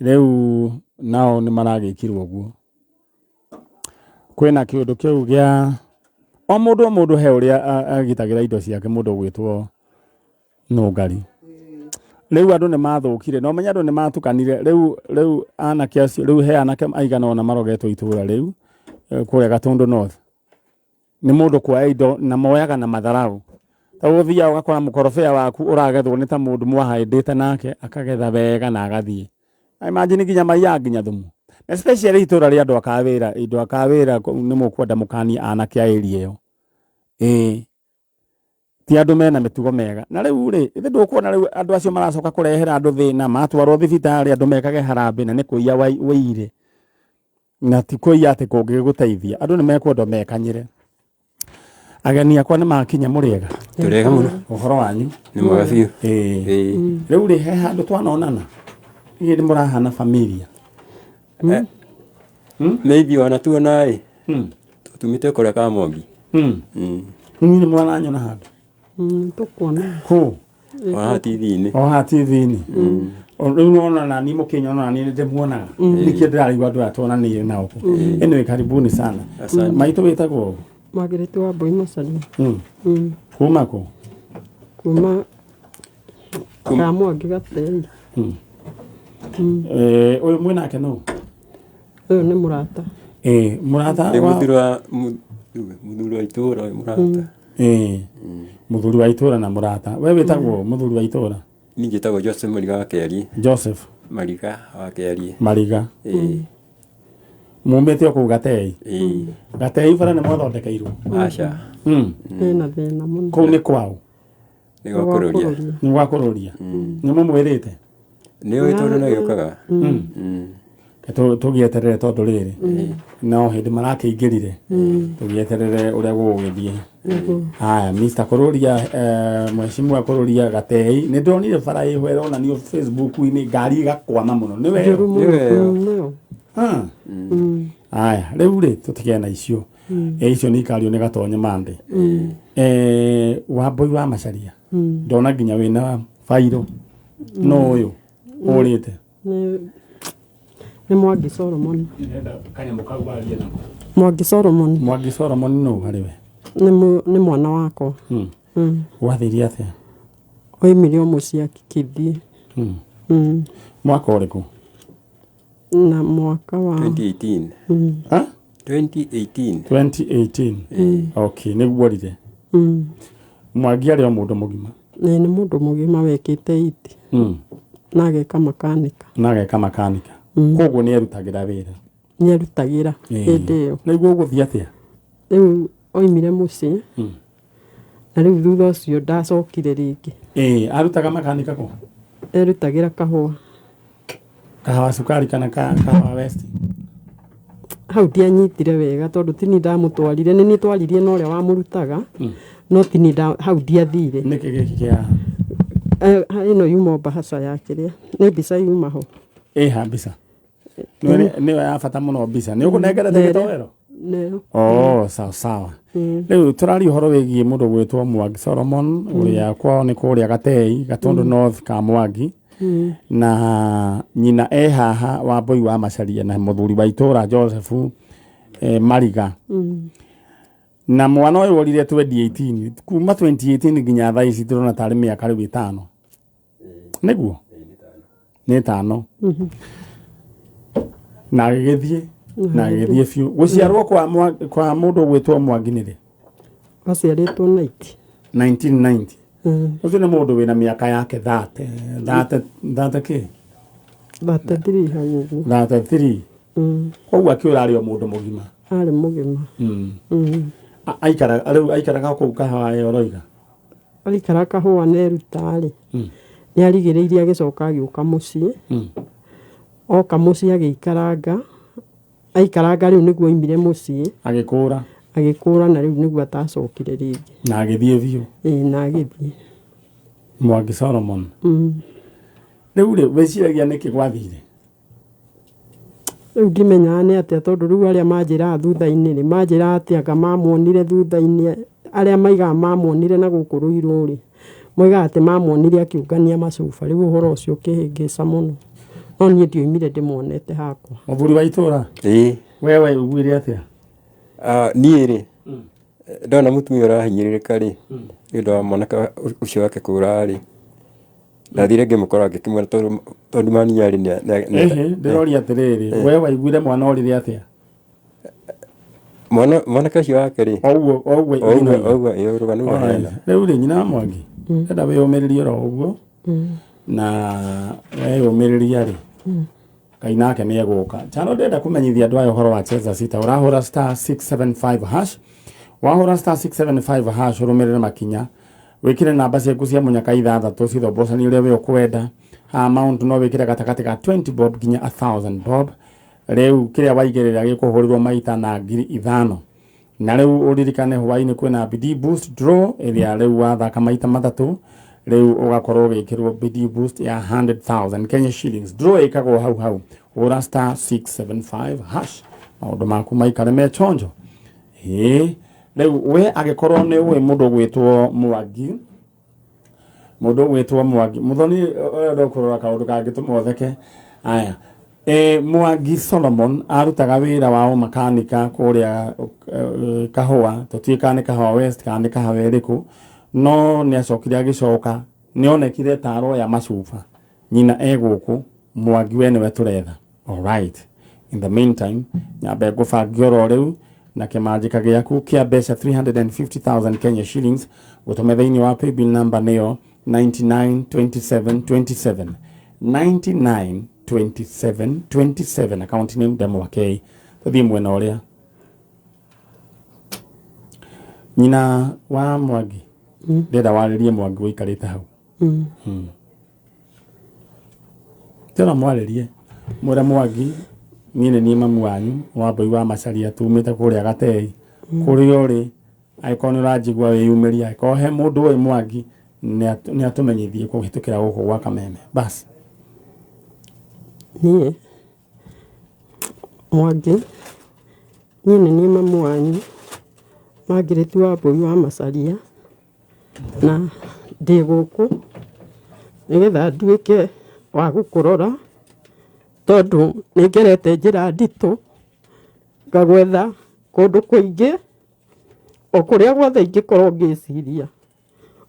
Rĩu nao nĩ maragĩkirwo ũguo. Kwĩna kĩũndũ kĩu gĩa o mũndũ o mũndũ he ũrĩa agitagĩra indo ciake mũndũ ũgwĩtwo nũngari. Rĩu andũ nĩ mathũkire na ũmenye andũ nĩ matukanire rĩu rĩu anake acio rĩu he anake aigana ũna marogetwo itũra rĩu kũrĩa Gatũndũ North. Nĩ mũndũ kuoya indo na moyaga na matharaũ. Ta ũthiaga ũgakora mũkorobea waku ũragethwo nĩ ta mũndũ mwahandĩte nake akagetha wega na agathiĩ. Imagine nginya maiyaga nginya thumu. Especially itũra rĩa andũ a Kawĩra, andũ a Kawĩra nĩ mũkwenda mũkanie anake a area ĩyo. Ĩĩ. Ti andũ mena mĩtugo mĩega. Na rĩu rĩ, ithe ndũkuona rĩu andũ acio maracoka kũrehera andũ thĩna, matwarwo thibitarĩ andũ mekage harambĩ na nĩ kũiya waiyire. Na ti kũiya atĩ kũngĩgũteithia. Andũ nĩ mekwenda mekanyĩre. Ageni akwa nĩ makinya mũrĩega. Tũrĩega mũno. Ũhoro wanyu? Nĩ mwega biũ. Ĩĩ. Rĩu rĩ, he handũ twanonana? Inyuĩ nĩ mũrahana familia. Maybe ona tuona ĩ. Tumĩte kũrĩa Kamwangi. Inyuĩ nĩ mwananyona handũ? Tũkuona. Kũ? O haha TV-inĩ. O haha TV-inĩ. Rĩu nona nani mũkĩnyona nani nĩ ndĩmuonaga. Nĩkĩo ndĩrarigwo andũ aya tuonanĩire nao kũ. Anyway, karibuni sana. Asante. Maitũ wĩtagwo ũ? Margaret wa Mbui Macaria. Kuma kũ? Kuma Kamwangi Gatei. Ũyũ mwĩnake nũ? Ũyũ nĩ mũrata. Ĩĩ, mũrata Nĩ wa mũthuri wa mũthuri wa itũũra ũyũ mũrata. Ĩĩ. Mũthuri wa itũũra na mũrata. We wĩtagwo mũthuri wa itũũra? Niĩ njĩtagwo Joseph Mariga wa Kĩarie. Joseph Mariga wa Kĩarie. Mariga. Ĩĩ. Mumĩte o kũu Gatei? Ĩĩ. Gatei bara nĩ mwathondekeirwo? Aca. Ĩna thĩna mũno. Kũu nĩ kwao? Nĩ gwa kũrũria. Nĩ gwa kũrũria. Nĩ mũmwĩrĩte? Nĩ ũĩ tondũ nĩ agĩũkaga. Tũgĩeterere tondũ rĩrĩ no hĩndĩ marakĩingĩrire tũgĩeterere ũrĩa gũgũgĩthiĩ. Haya, Mr. Kũrũria, mheshimiwa Kũrũria Gatei, nĩ ndonire bara ĩho ĩronanio Facebook-inĩ ngari igakwama mũno. Nĩ we? Njũru mũno. Nĩ we. Nĩyo. Haya, rĩu rĩ tũtigane na icio. Icio nĩ ikario nĩ Gatonye Monday. Wambui wa Macharia. Ndona nginya wĩna bairo. No ũyũ ũrĩte. Nĩ Mwangi Solomon. Kanyamũ kau warie nako. Mwangi Solomon. Mwangi Solomon nũ harĩ we? Nĩ mwana wakwa. Gwathiire atĩa? Oimire o mũciĩ akĩthiĩ. Mwaka ũrĩkũ? Na mwaka wa 2018. Ha? 2018. 2018. Okay, nĩguo rire. Mwangi arĩ o mũndũ mũgima. Nĩ mũndũ mũgima wekĩte iti. Na ageka makanika. Na ageka makanika. Koguo nĩ erutagĩra wĩra. Nĩ erutagĩra hĩndĩ ĩyo. Nĩguo ũgũthiĩ atĩa? Rĩu oimire mũciĩ. Na rĩu thutha ũcio ndacokire rĩngĩ. Arutaga makanika kũ? Erutagĩra kahũa. Kahawa cukari kana kahawa West? Hau ndianyitire wega tondũ ti niĩ ndamũtwarire, nĩ niĩ twaririe na ũrĩa wamũrutaga, no ti niĩ hau ndiathire. Nĩkĩ gĩkĩ kĩa haha? Ĩno yuma mbahaca ya kĩrĩa, nĩ mbica yuma ho. Ĩha mbica? Nĩyo ya bata mũno mbica. Nĩ ũkũnengerete gĩtoero? Nĩyo. Oh, sawa sawa. Rĩu tũraria ũhoro wĩgiĩ mũndũ gwĩtwo Mwangi Solomon ũrĩa kwao nĩ kũrĩa Gatei, Gatũndũ North ka Mwangi. Na nyina e haha Wambui wa Macharia na mũthuri wa itũũra Joseph Mariga. Na mwana ũyũ orire 2018, kuma 2018 nginya thaa ici tũrona tarĩ mĩaka rĩu ĩtano. Nĩguo? Nĩ ĩtano. Na agĩgĩthiĩ, na agĩgĩthiĩ biũ. Gũciarwo kwa mũndũ ũgwĩtwo Mwangi nĩ rĩ? Aciarĩtwo 90. 1990. Ũcio nĩ mũndũ wĩna mĩaka yake 30 kĩ? 33 hau ũguo. 33. Koguo akĩũra arĩ o mũndũ mũgima. Arĩ mũgima. Rĩu aikaraga kũu kahawa ĩyo ũroiga? Aikara kahũa na eruta rĩ, nĩ arigĩrĩirie agĩcoka agĩũka mũciĩ. Oka mũciĩ agĩikaranga. Aikaranga rĩu nĩguo oimire mũciĩ. Agĩkũra. Agĩkũra na rĩu nĩguo atacokire rĩngĩ. Na agĩthiĩ biũ. Ĩĩ, na agĩthiĩ. Mwangi Solomon. Rĩu rĩ, wĩciragia nĩkĩ gwathire? Rĩu ndimenyaga nĩ atĩa tondũ rĩu arĩa manjĩraga thutha-inĩ rĩ, manjĩraga atĩ anga mamuonire thutha-inĩ, arĩa maigaga mamuonire na gũkũ Ruiru rĩ, moigaga atĩ mamuonire akĩũngania macuba, rĩu ũhoro ũcio ũkĩhĩngĩca mũno. No niĩ ndioimire ndĩmuonete hakwa. Mũthuri wa itũra? Ĩĩ. We waiguire atĩa? Niĩ rĩ, ndona mũtumia ũrahinyĩrĩrĩka rĩ, nĩ ũndũ wa mwanake ũcio wake kũra rĩ, ndathire ngĩmũkora ngĩkĩmwĩra tondũ tondũ mani arĩ Ĩhĩ, ndĩroria atĩrĩrĩ, we waiguire mwana orire atĩa? Mwana mwanake ũcio wake rĩ, Oguo oguo oguo oguo ĩĩ rũgano rũu Alright. aheana. Rĩu rĩ nyina wa Mwangi, enda wĩyũmĩrĩrie oro ũguo na weyũmĩrĩria rĩ Ngai nake nĩ egũka. Chano ndĩrenda kũmenyithia andũ aya ũhoro wa Cheza Sita. Ũrahũra star 675 hash. Wahũra star 675 hash ũrũmĩrĩre makinya. Wĩkĩre namba ciaku cia mũnyaka ithathatũ cithombocanie ũrĩa we ũkwenda. Amount no wĩkĩre gatagatĩ ga 20 bob nginya 1000 bob. Rĩu kĩrĩa waigĩrĩra gĩkũhũrĩrwo maita na 5,000. Na rĩu ũririkane hwainĩ kwĩna Bidii Boost Draw ĩrĩa rĩu wathaka maita matatũ rĩu ũgakorwo ũgĩkĩrwo Bidii Boost ya 100,000 Kenya shillings. Draw ĩkagwo hau hau, hũra star 675 hash maũndũ maku maikare me chonjo. Ĩĩ rĩu we angĩkorwo nĩ ũĩ mũndũ ũgwĩtwo Mwangi, mũndũ ũgwĩtwo Mwangi Muthoni, ũrenda kũrora kaũndũ kangĩtũma ũtheke. Aya, Mwangi Solomon arutaga wĩra wa ũmakanika kũrĩa Kahũa, tũtiũĩ kana nĩ Kahũa West kana nĩ Kahũa ĩrĩkũ, no nĩ acokire agĩcoka, nĩ onekire ta aroya macuba, nyina e gũkũ, Mwangi we nĩwe tũretha. Alright. In the meantime, nyambe ngũbange oro rĩu na kĩmanjĩka gĩaku kĩa mbeca 350,000 Kenya shillings gũtũme thĩinĩ wa paybill number nĩyo 992727 992727 account name Ndemwa K. Tũthiĩ mwena ũrĩa nyina wa Mwangi ndĩrenda warĩrie Mwangi ũikarĩte hau. Tena mwarĩrie mwĩre Mwangi niĩ nĩ niĩ mamu wanyu wa Mbũi wa Macharia tumĩte kũrĩa Gatei kũrĩa ũrĩ, angĩkorwo nĩ ũranjigua wĩyumĩrie, angĩkorwo he mũndũ ũĩ Mwangi nĩ atũmenyithie kũhĩtũkĩra gũkũ gwa Kameme. Bas. Niĩ Mwangi, niĩ nĩ niĩ mamu wanyu Margaret wa Mbũi wa Macharia, na ndĩ gũkũ nĩgetha nduĩke wa gũkũrora tondũ nĩ ngerete njĩra nditũ ngagwetha kũndũ kũingĩ o kũrĩa guothe ingĩkorwo ngĩciria.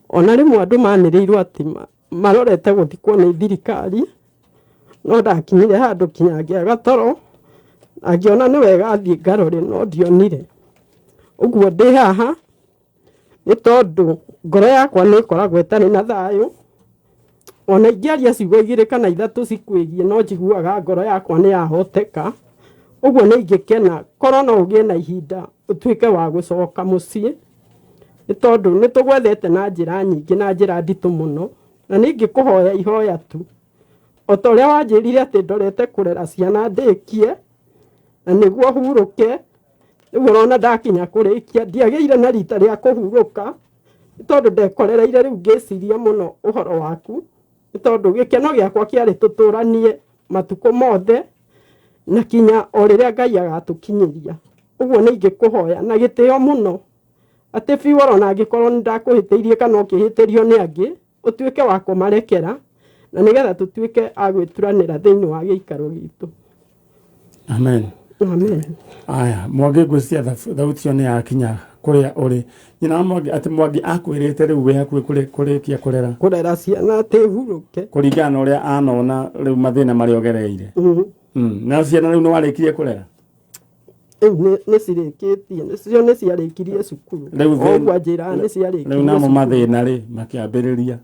Ona rĩmwe andũ manĩrĩirwo atĩ marorete gũthikwo nĩ thirikari, no ndakinyire handũ kinya ngĩaga toro na ngĩona nĩ wega thiĩ ngarore, no ndionire. Ũguo ndĩ haha nĩ tondũ ngoro yakwa nĩ ĩkoragwo ĩtarĩ na thayũ. Ona ingĩaria ciugo igĩrĩ kana ithatũ cikwĩgiĩ no njiguaga ngoro yakwa nĩ yahoteka. Ũguo nĩ ingĩkena korwo no ũgĩe na ihinda ũtuĩke wa gũcoka mũciĩ, nĩ tondũ nĩ tũgwethete na njĩra nyingĩ na njĩra nditũ mũno, na nĩ ingĩkũhoya ihoya tu o ta ũrĩa wanjĩrire atĩ ndorete kũrera ciana ndĩkie na nĩguo hurũke. Rĩu ũrona ndakinya kũrĩkia ndiagĩire na rita rĩa kũhurũka nĩ tondũ ndekorereire rĩu ngĩciria mũno ũhoro waku, nĩ tondũ gĩkeno gĩakwa kĩarĩ tũtũranie matukũ mothe na kinya o rĩrĩa Ngai agatũkinyĩria. Ũguo nĩ ingĩkũhoya na gĩtĩo mũno atĩ biũ oro na angĩkorwo nĩ ndakũhĩtĩirie kana ũkĩhĩtĩrio nĩ angĩ, ũtuĩke wa kũmarekera na nĩgetha tũtuĩke a gwĩturanĩra thĩinĩ wa gĩikaro gitũ. Amen. Amen. Aya, Mwangi ngwĩciria thauti ĩyo nĩ yakinya kũrĩa ũrĩ. Nyina wa Mwangi, atĩ Mwangi akwĩrĩte rĩu wĩ hakuhĩ kũrĩkia kũrera. Kũrera ciana atĩ hurũke. Kũringana na ũrĩa anona rĩu mathĩna marĩa ũgereire. Na ciana rĩu nĩ warĩkirie kũrera? Rĩu nĩ cirĩkĩtie, cio nĩ ciarĩkirie cukuru. Rĩu Ũguo anjĩraga nĩ ciarĩkirie Rĩu namo cukuru. mathĩna rĩ makĩambĩrĩria.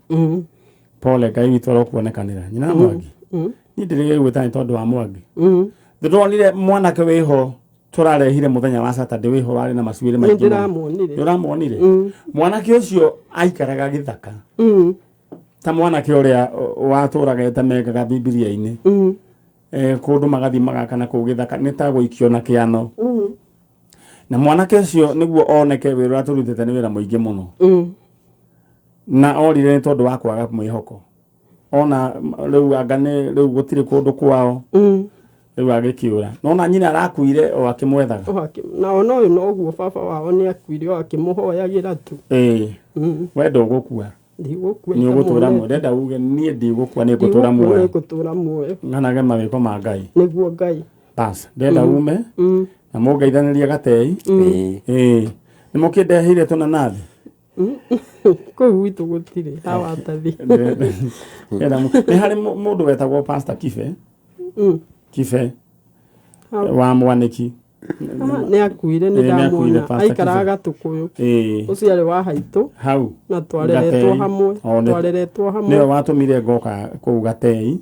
Pole, Ngai witũ arokuonekanĩra. Nyina wa Mwangi. Niĩ ndĩrĩgwĩta nĩ tondũ wa Mwangi. Ndĩronire mwanake wĩho tũrarehire mũthenya wa Saturday wĩho warĩ na macuĩrĩ maingĩ mũno. Nĩndĩramuonire. Nĩũramuonire? Mwanake ũcio aikaraga gĩthaka. Ta mwanake ũrĩa watũraga etamengaga Bibilia-inĩ. Kũndũ magathiĩ magakana kũu gĩthaka nĩ ta gũikio na kĩano. Na mwanake ũcio nĩguo oneke wĩra ũrĩa tũrutĩte nĩ wĩra mũingĩ mũno. Na orire nĩ tondũ wa kwaga mwĩhoko. Ona rĩu anga nĩ rĩu gũtirĩ kũndũ kwao. Rĩu agĩkĩũra. No na nyina arakuire o akĩmwethaga. Na ona ũyũ noguo baba wao nĩ akuire o akĩmũhoyagĩra tu. We ndũgũkua. Ndigũkua Nĩ ũgũtũra muoyo. itamuonete. Ndenda uge niĩ ndigũkua nĩ ngũtũra Ndigũkua muoyo. nĩ ngũtũra muoyo. Ng'anage mawĩko ma Ngai. Nĩguo Ngai. Bas, ndenda ume na mũngeithanĩrie gatei. Ĩĩ. Nĩ mũkĩndeheire tũnanathi? Kũu gwitũ gũtirĩ hawa tathi. Ndenda nĩ harĩ mũndũ wetagwo Pastor Kibe. Kibe wa Mwanĩki. Nĩ akuire nĩ Ĩĩ, nĩ akuire, ndamuona Pastor aikaraga Kibe. Gatũkũyũ. Ĩĩ. Ũcio arĩ wa haitũ Hau. na twareretwo Gatei. hamwe O, twareretwo hamwe. Nĩwe watũmire ngoka kũu Gatei.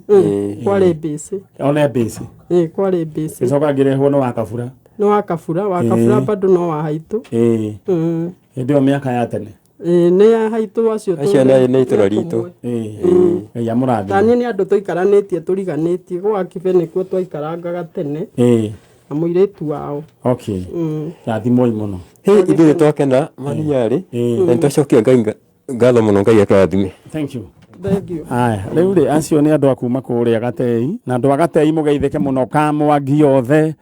Kwarĩ mbĩcĩ. One mbĩcĩ. Ĩĩ kwarĩ mbĩcĩ. Gĩcoka ngĩrehwo nĩ wa Kabura. Nĩ wa Kabura, wa Kabura Ĩĩ. bado no wa haitũ. Ĩĩ. Hĩndĩ ĩyo mĩaka ya tene. Ĩĩ nĩ ya haitũ acio Acio nĩ itũra ritũ. Ĩĩ. Ngai amũrathime. Taniĩ nĩ andũ tũikaranĩtie tũriganĩtie gwa Kibe nĩkuo twaikarangaga tene Ĩĩ. na mũirĩtu wao. Okay. Rathimwoi mũno. Hĩ ithuĩ nĩ twakena maninyarĩ na nĩ twacokia Ngai ngatho mũno Ngai akũrathime. Thank you. Thank you. Aya, rĩu rĩ acio nĩ andũ a kuma kũrĩa Gatei na andũ a Gatei mũgeithĩke mũno Kamwangi othe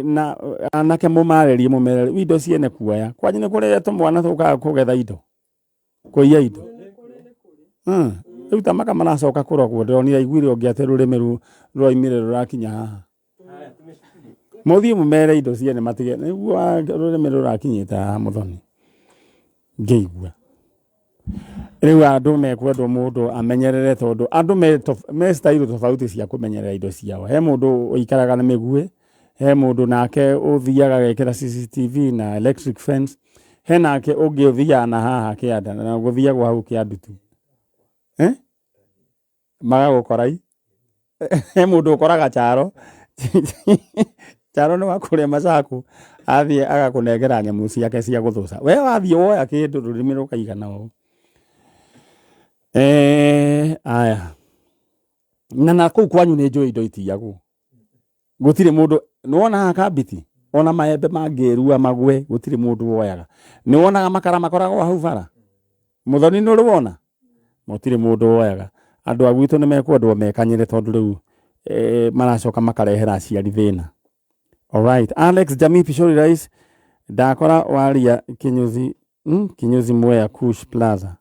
na anake mũmarĩrie mũmerere indo ciene kuoya kwanyu nĩ kũrĩ tũmwana tũkaga kũgetha indo kũiya indo. Rĩu ta maka maracoka kũrogwo ndĩronire aiguire ũngĩ atĩ rũrĩmĩ rũraumire rũrakinya haha. Mũthiĩ mũmere indo ciene matige nĩguo rũrĩmĩ rũrakinyĩte haha mũthoni ngĩigua. Rĩu andũ mekwendwo mũndũ amenyerere tondũ andũ me style tofauti cia kũmenyerera indo ciao. He mũndũ ũikaraga na mĩguĩ, he mũndũ nake ũthiaga agekĩra CCTV na electric fence, he nake ũngĩ ũthiaga na haha kĩanda na gũthiagwo hau kĩandutu. Magagũkora i. He mũndũ ũkoraga Charo. Charo nĩ wa kũrĩa Masaku athiĩ agakũnengera nyamũ ciake cia gũthũca. We wathiĩ woya kĩndũ rũrĩmĩ rũkaigana ũũ. Aya. Na kũu kwanyu nĩ njũĩ indo itiyagwo. Gũtirĩ mũndũ, nĩwona haha kambiti? Ona maembe mangĩrua magwe, gũtirĩ mũndũ woyaga. Nĩwonaga makara makoragwo hau bara? Mũthoni nĩ ũrĩ wona? Gũtirĩ mũndũ woyaga. Andũ a gwitũ nĩ mekwendwo mekanyĩre tondũ rĩu maracoka makarehera aciari thĩna. Alright, Alex Jamii Pishori Rice ndakora waria Kinyuzi, Kinyuzi Mwea Kush Plaza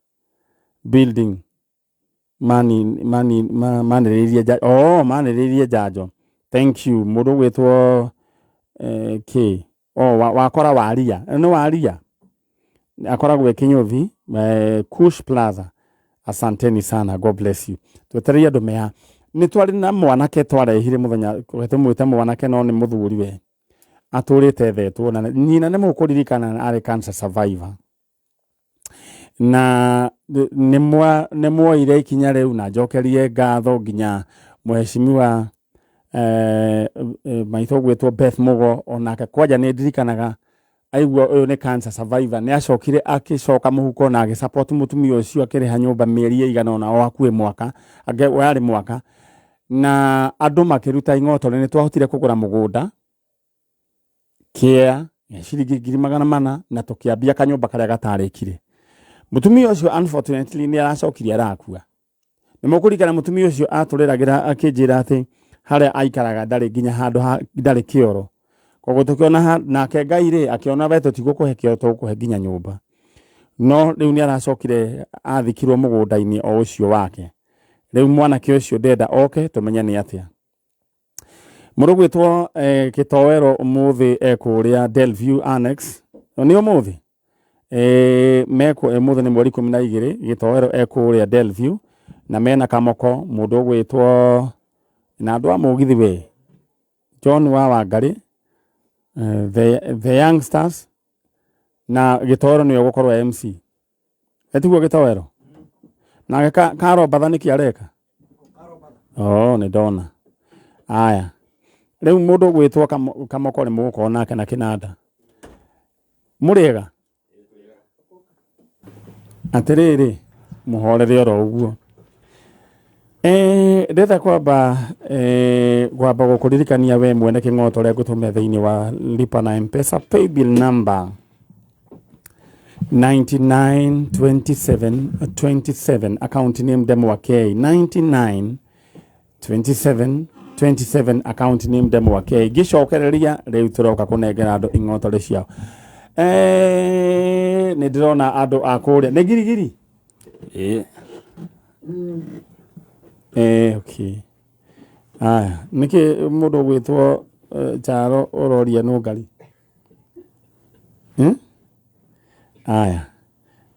building mani mani manĩrĩirie oh manĩrĩirie njanjo. Thank you mũndũ ũgwĩtwo K oh wakora waria nĩ waria akoragwo e Kinyuthi Kush Plaza. Asanteni sana, God bless you. Twetereire andũ mea nĩ twarĩ na mwanake twarehire mũthenya tũmwĩte mwanake no nĩ mũthuri we atũrĩte ethetwo na nyina nĩ mũkũririkana arĩ cancer survivor na nĩ mwoire ikinya rĩu na njokerie ngatho nginya mheshimiwa maitũ ũgwĩtwo Beth Mugo onake kwanja nĩ ndirikanaga aigua ũyũ nĩ cancer survivor nĩ acokire akĩcoka mũhuko na agĩsupport mũtumia ũcio akĩrĩha nyũmba mĩeri ĩigana ũna o hakuhĩ mwaka yarĩ mwaka na andũ makĩruta ing'otore nĩ twahotire kũgũra mũgũnda kĩa ciringi 400,000 na tũkĩambia kanyũmba karĩa gatarĩkire. Mũtumia ũcio unfortunately nĩ aracokire arakua. Nĩ mũkũririkana mũtumia ũcio atũrĩragĩra akĩnjĩra atĩ harĩa aikaraga ndarĩ nginya handũ ndarĩ kĩoro. Koguo tũkĩona nake Ngai rĩ akĩona we tũtigũkũhe kĩoro tũgũkũhe nginya nyũmba. No rĩu nĩ aracokire athikirwo mũgũnda-inĩ o ũcio wake. Rĩu mwanake ũcio ndenda oke tũmenye nĩ atĩa. Mũndũ ũgwĩtwo Kĩtoero ũmũthĩ ekũrĩa Delview Annex. Nĩ ũmũthĩ? Mekũ ũmũthĩ nĩ mweri 12 Gĩtoero ekũrĩa Delview na mena Kamoko mũndũ ũgwĩtwo na andũ a mũgithi we John wa Wangarĩ the youngsters na Gĩtoero nĩwe ũgũkorwo MC. Etiguo Gĩtoero? Nake Karombatha nĩkĩ areka? Oh, nĩ ndona. Aya. Rĩu mũndũ ũgwĩtwo Kamoko nĩ mũgũkorwo nake na kĩnanda. Mũrĩega? Atĩrĩrĩ, mũhorere oro ũguo. Ndĩrenda kwamba gũkũririkania we mwene kĩng'oto ũrĩa ngũtũmĩra thĩinĩ wa Lipa na M-Pesa paybill number 992727 account name Ndemwa K 992727 account name Ndemwa K. Ngĩcokereria rĩu tũroka kũnengera andũ ing'otore ciao. Nĩ ndĩrona andũ a kũrĩa nĩ girigiri. Ĩĩ. Okay. Aya, nĩkĩ mũndũ ũgwĩtwo Charo ũroria nũngari? Aya,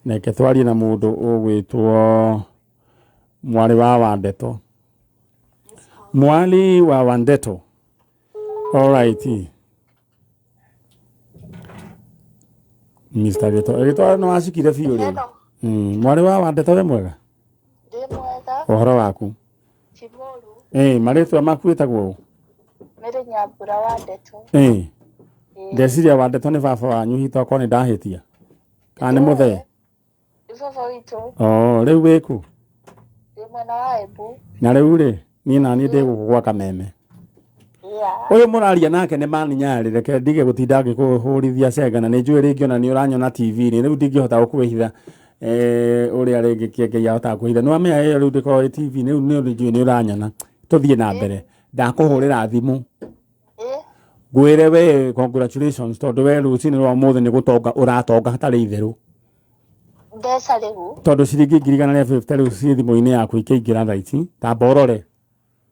reke twarie na mũndũ ũgwĩtwo mwarĩ wa Wandeto. Mwali wa Wandeto. All right. Mr. Gĩto, Gĩto nĩ wacikire biũ rĩu. Mwarĩ wa Wandeto wĩ mwega? Ndĩ mwega. Ũhoro waku? Ti mũru. Marĩtwa maku wĩtagwo ũ? Mary Nyambura wa Ndeto. Ndeciria Wandeto nĩ baba wanyu hihi tokorwo nĩ ndahĩtia. Kana nĩ mũthee? Nĩ baba witũ. Oh, rĩu wĩkũ? Ndĩ mwena wa Embu. Na rĩu rĩ, niĩ naniĩ ndĩ gũkũ gwa Kameme. Yeah. Ũyũ mũraria nake nĩ Mani Nyarĩ, reke ndige gũtinda ngĩkũhũrithia cenga na nĩ njũĩ rĩngĩ ona nĩ ũranyona TV-inĩ, rĩu ndingĩhota gũkwĩhitha ũrĩa rĩngĩ kĩengei ahotaga kwĩhitha. Nĩ wamenya ĩyo rĩu ndĩkoragwo ĩ TV-inĩ, rĩu nĩ njũĩ nĩ ũranyona. Tũthiĩ na mbere. Ndakũhũrĩra thimũ. Ngwĩre we congratulations tondũ we rũcinĩ rwa ũmũthĩ nĩ gũtonga ũratonga hatarĩ itherũ. Mbeca rĩu. Tondũ ciringi 150,000 rĩu ciĩ thimũ-inĩ yaku ikĩingĩra thaa ici, tamba ũrore.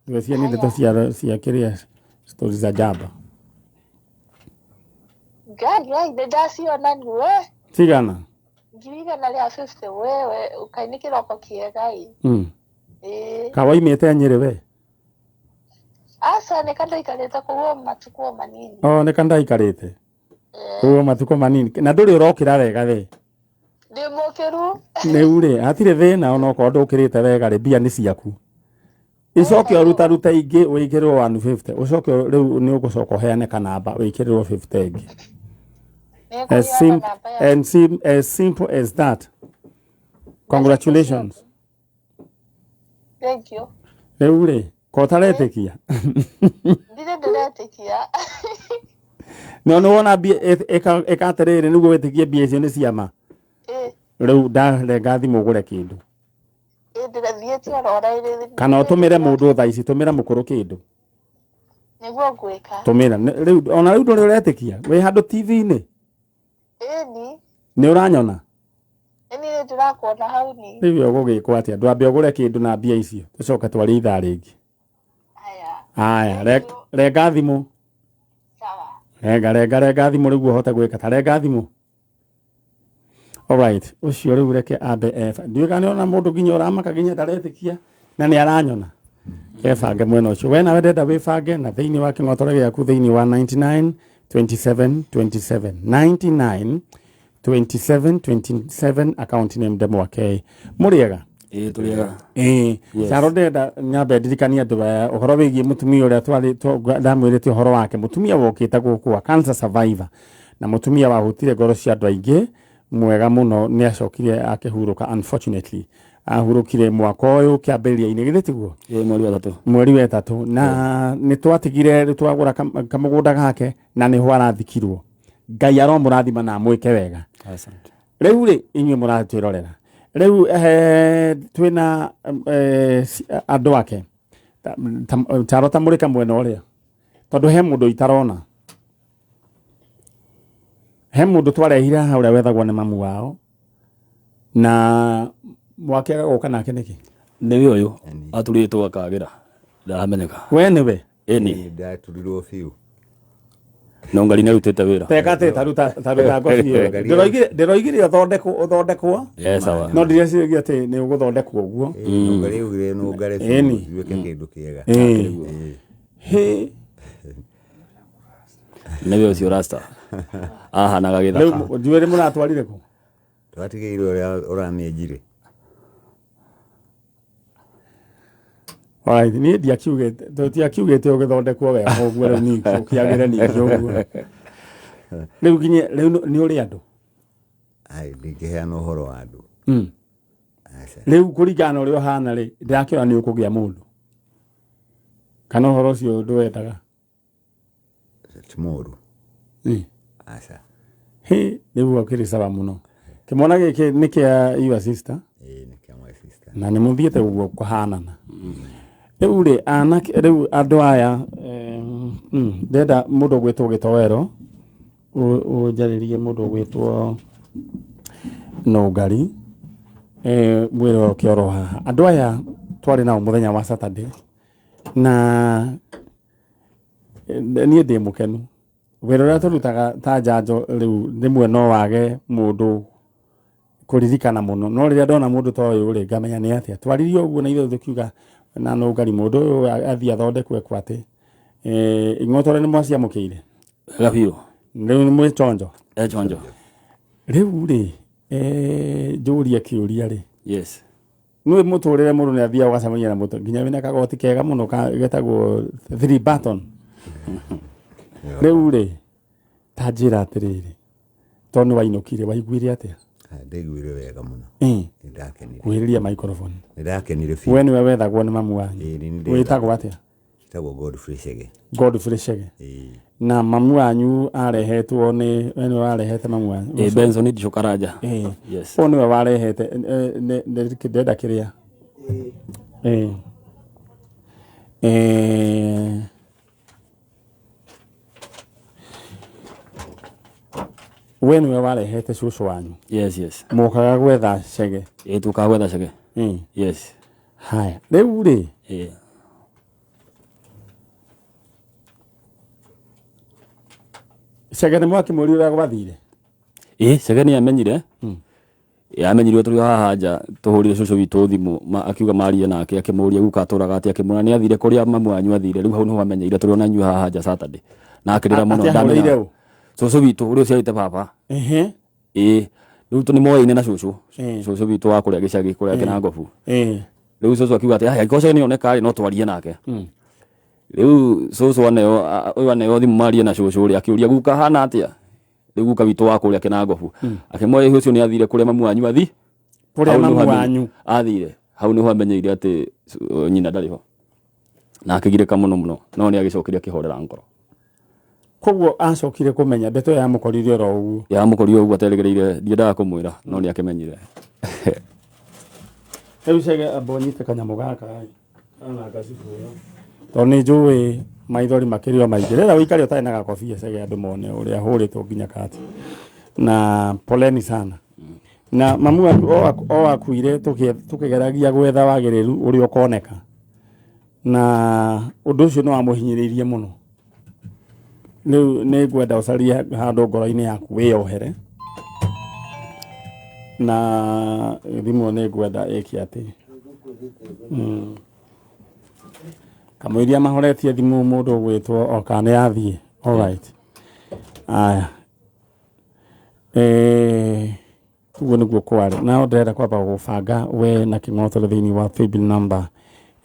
Ngwĩciria nĩ ndeto cia kĩrĩa stories za jaba. Ngai, ngai, nĩ ndaciona ni we. Cigana? 150,000 wewe, ũkai nĩ kĩroko kĩega ĩ. Ĩĩ. Kawaimĩte Nyĩrĩ we? Aca, nĩ kandaikarĩte kũu o matukũ o manini. O, nĩ kandaikarĩte? Kũu o matukũ manini. Na ndũrĩ ũrokĩra wega we? Ndĩ mũkĩru. Rĩu rĩ, hatirĩ thĩna onokorwo ndũkĩrĩte wega rĩ, mbia nĩ ciaku. Icoke ũrutaruta ingĩ wĩkĩrĩrwo 150, ũcoke rĩu nĩ ũgũcoka ũheane kanamba wĩkĩrĩrwo 50 ĩngĩ. As simple as that. Congratulations. Thank you. Rĩu rĩ, ko ũtaretĩkia? Ndirĩ ndĩretĩkia. No nĩ wona mbia ĩka atĩrĩrĩ nĩguo wĩtĩkie mbia icio nĩ ciama. Rĩu ndarenga thimũ ũgũre kĩndũ. Kana ũtũmĩre mũndũ thaa ici, tũmĩra mũkũrũ kĩndũ. Nĩguo ngwĩka. Tũmĩra. Rĩu ona rĩu ndũrĩ ũretĩkia? Wĩ handũ TV-inĩ? Ĩni. Nĩ ũranyona? Ĩni nĩ ndĩrakuona hau ni. Rĩu ũgũgĩkwo atĩa? Ndwambe ũgũre kĩndũ na mbia icio, tũcoke twarie ithaa rĩngĩ. Aya, renga thimũ. Sawa. Renga, renga, renga thimũ rĩu ũhote gwĩka ta renga thimũ. Alright, ũcio rĩu reke ambe eba. Ndiũĩ kana nĩ ona mũndũ nginya ũramaka nginya ndaretĩkia na nĩ aranyona. Ebange mwena ũcio. We nawe ndenda wĩbange na thĩinĩ wa kĩng'otore gĩaku thĩinĩ wa 99 27 27. 99 27 27 account name Ndemwa K. Mũrĩega? Ĩĩ tũrĩega. Ĩĩ. Yes. Caro ndĩrenda nyambe ndirikanie andũ aya ũhoro wĩgiĩ mũtumia ũrĩa ndamwĩrĩte ũhoro wake, mũtumia wokĩte gũkũ wa cancer survivor na mũtumia wahutire ngoro cia andũ aingĩ mwega mũno, nĩ acokire akĩhurũka unfortunately. Ahurũkire mwaka ũyũ kĩambĩrĩria-inĩ, githĩ tiguo? Ĩĩ, mweri wa ĩtatũ. Mweri wa ĩtatũ. Na nĩ twatigire rĩu twagũra kamũgũnda gake na nĩho arathikirwo. Ngai aromũrathima na amwĩke wega. Asante. Rĩu rĩ, inyuĩ mũratwĩrorera. Rĩu twĩna andũ ake. Charo ta mũrĩ kamwena ũrĩa. Tondũ he mũndũ itarona. He mũndũ twarehire haha ũrĩa wethagwo nĩ mamu wao. Na mwake agoka nake nĩkĩ? Nĩwe ũyũ aturĩtwo akagĩra. Ndahamenyeka. We nĩwe? Ĩni. Ndaturirwo biũ. No Ngai nĩ arutĩte wĩra. Teka atĩ taruta ngobi ĩyo. Ndĩroigire ũthondekwo. Yes, sawa. No ndireciria atĩ nĩ ũgũthondekwo ũguo. Nũngari ugire nũngare biũ, Ĩni. ituĩke kĩndũ kĩega. Ĩĩ. Hĩ. Nĩwe ũcio rasta. Ahanaga gĩthaka. Rĩu njuĩrĩ mũratwarire kũ? Twatigĩirwo ũrĩa ũramĩenjire. Alright, niĩ ndiakiugĩte, tũtiakiugĩte ũgĩthondekwo wega ũguo rĩu ningĩ ũkĩagĩre ningĩ ũguo. Rĩu nginya rĩu nĩ ũrĩ andũ? Ai, ndingĩheana ũhoro wa andũ. Aca. Rĩu kũringana na ũrĩa ũhana rĩ, ndĩrakĩona nĩ ũkũgĩa mũndũ. Kana ũhoro ũcio ndũwendaga? Ti mũũru. Aca. Hĩ, rĩu ũkĩrĩ sawa mũno. Kĩmwana gĩkĩ nĩ kĩa your sister? Ĩĩ, nĩ kĩa my sister. Na nĩ mũthiĩte ũguo kũhanana. Rĩu rĩ, anake, rĩu andũ aya, ndĩrenda mũndũ ũgwĩtwo Gĩtoero, ũnjarĩrie mũndũ ũgwĩtwo Nũngari. Mwĩrĩ ũke oro haha. Andũ aya twarĩ nao mũthenya wa Saturday na niĩ ndĩ mũkenu. Wĩra ũrĩa tũrutaga ta njanjo rĩu rĩmwe no wage mũndũ kũririkana mũno, no rĩrĩa ndona mũndũ ta ũyũ rĩ, ngamenya nĩ atĩa twaririe ũguo na ithuĩ tũkiuga na nũngari mũndũ ũyũ athiĩ athondekwo ekwo atĩ. Ing'otore nĩ mwaciamũkĩire? Wega biũ. Rĩu nĩ mwĩ chonjo? E chonjo. Rĩu rĩ, njũrie kĩũria rĩ. Yes. Nĩ mũtũrĩre mũndũ nĩ athiaga ũgacemania na mũndũ nginya wĩna kagoti kega mũno getagwo 3 button. Rĩu rĩ, ta njĩra atĩrĩrĩ, tondũ nĩ wainũkire, waiguire atĩa? Ndaiguire wega mũno. Nĩ ndakenire. Kuhĩrĩria microphone. Nĩ ndakenire biũ. We nĩwe wethagwo nĩ mamu wanyu. Ĩĩ, nĩ nĩ Wĩtagwo atĩa? Wĩtagwo Godfrey Chege. Godfrey Chege. Ĩĩ. Na mamu wanyu arehetwo nĩ, we nĩwe warehete mamu wanyu? Ĩĩ, Benson Ndicũ Karanja. Ĩĩ. Yes. Ũyũ nĩwe warehete, ndĩrenda kĩrĩa. Ĩĩ. We nĩwe warehete cũcũ wanyu? Yes, yes. Mokaga gwetha Chege? Ĩĩ, tũkaga gwetha Chege. Yes. Haya, rĩu rĩ. Ĩĩ. Chege nĩ mwakĩmũria ũrĩa gwathire? Ĩĩ, Chege nĩ amenyire. Amenyirwo tũrĩ o haha nja tũhũrire cũcũ witũ thimũ, akiuga marie nake, akĩmũria guka atũraga atĩa, akĩmwĩra nĩ athire kũrĩa mamu wanyu athire. Rĩu hau nĩho amenyeire tũrĩ ona inyuĩ haha nja Saturday. Na akĩrĩra mũno, Atĩ ahũrĩire ndamenya. ũ? Cũcũ witũ ũrĩa ũciarĩte baba. Ĩĩ. Rĩu nĩ moyaine na cũcũ. Cũcũ witũ wa kũrĩa gĩcagi, kũrĩa Kĩnangobu. Rĩu cũcũ akiuga atĩ, aya, angĩkorwo Chege nĩoneka rĩ, no twarie nake. Rĩu cũcũ aneo, ũyũ aneo thimũ marie na cũcũ rĩ, akĩũria guka hana atĩa? Rĩu guka witũ wa kũrĩa Kĩnangobu. Akĩmwĩra ũcio nĩ athire kũrĩa mamu wanyu athi? Kũrĩa Hau nĩho mamu amenye- wanyu. Athire. Hau nĩho amenyeire atĩ nyina ndarĩ ho. Na akĩgirĩka mũno mũno, no nĩ agĩcokire akĩhorera ngoro. Koguo acokire kũmenya ndeto yamũkorire oro ũguo. Yamũkorire ũguo aterĩgĩrĩire, ndiendaga kũmwĩra, no nĩ akĩmenyire. Rĩu Chege amba ũnyite kanyamũ gaka ĩ, kana gacibũ. Tondũ nĩ njũĩ maithori makĩrĩ o maingĩ. Rĩrĩa ũikare ũtarĩ na gakobia Chege andũ mone ũrĩa hũrĩtwo nginya kati. Na poleni sana. Na mamu waku o akuire tũkĩgeragia gwetha wagĩrĩru ũrĩa ũkoneka. Na ũndũ ũcio nĩ wamũhinyĩrĩirie mũno. Rĩu nĩ ngwenda ũcarie handũ ngoro-inĩ yaku wĩyohere. Na thimũ nĩ ngwenda ĩke atĩ. Kamũiria mahoretie thimũ mũndũ ũgwĩtwo oka nĩ athiĩ. All right. Aya. Ũguo nĩguo kwarĩ. Na ndĩrenda kwamba gũbanga we na kĩng'otore thĩinĩ wa paybill number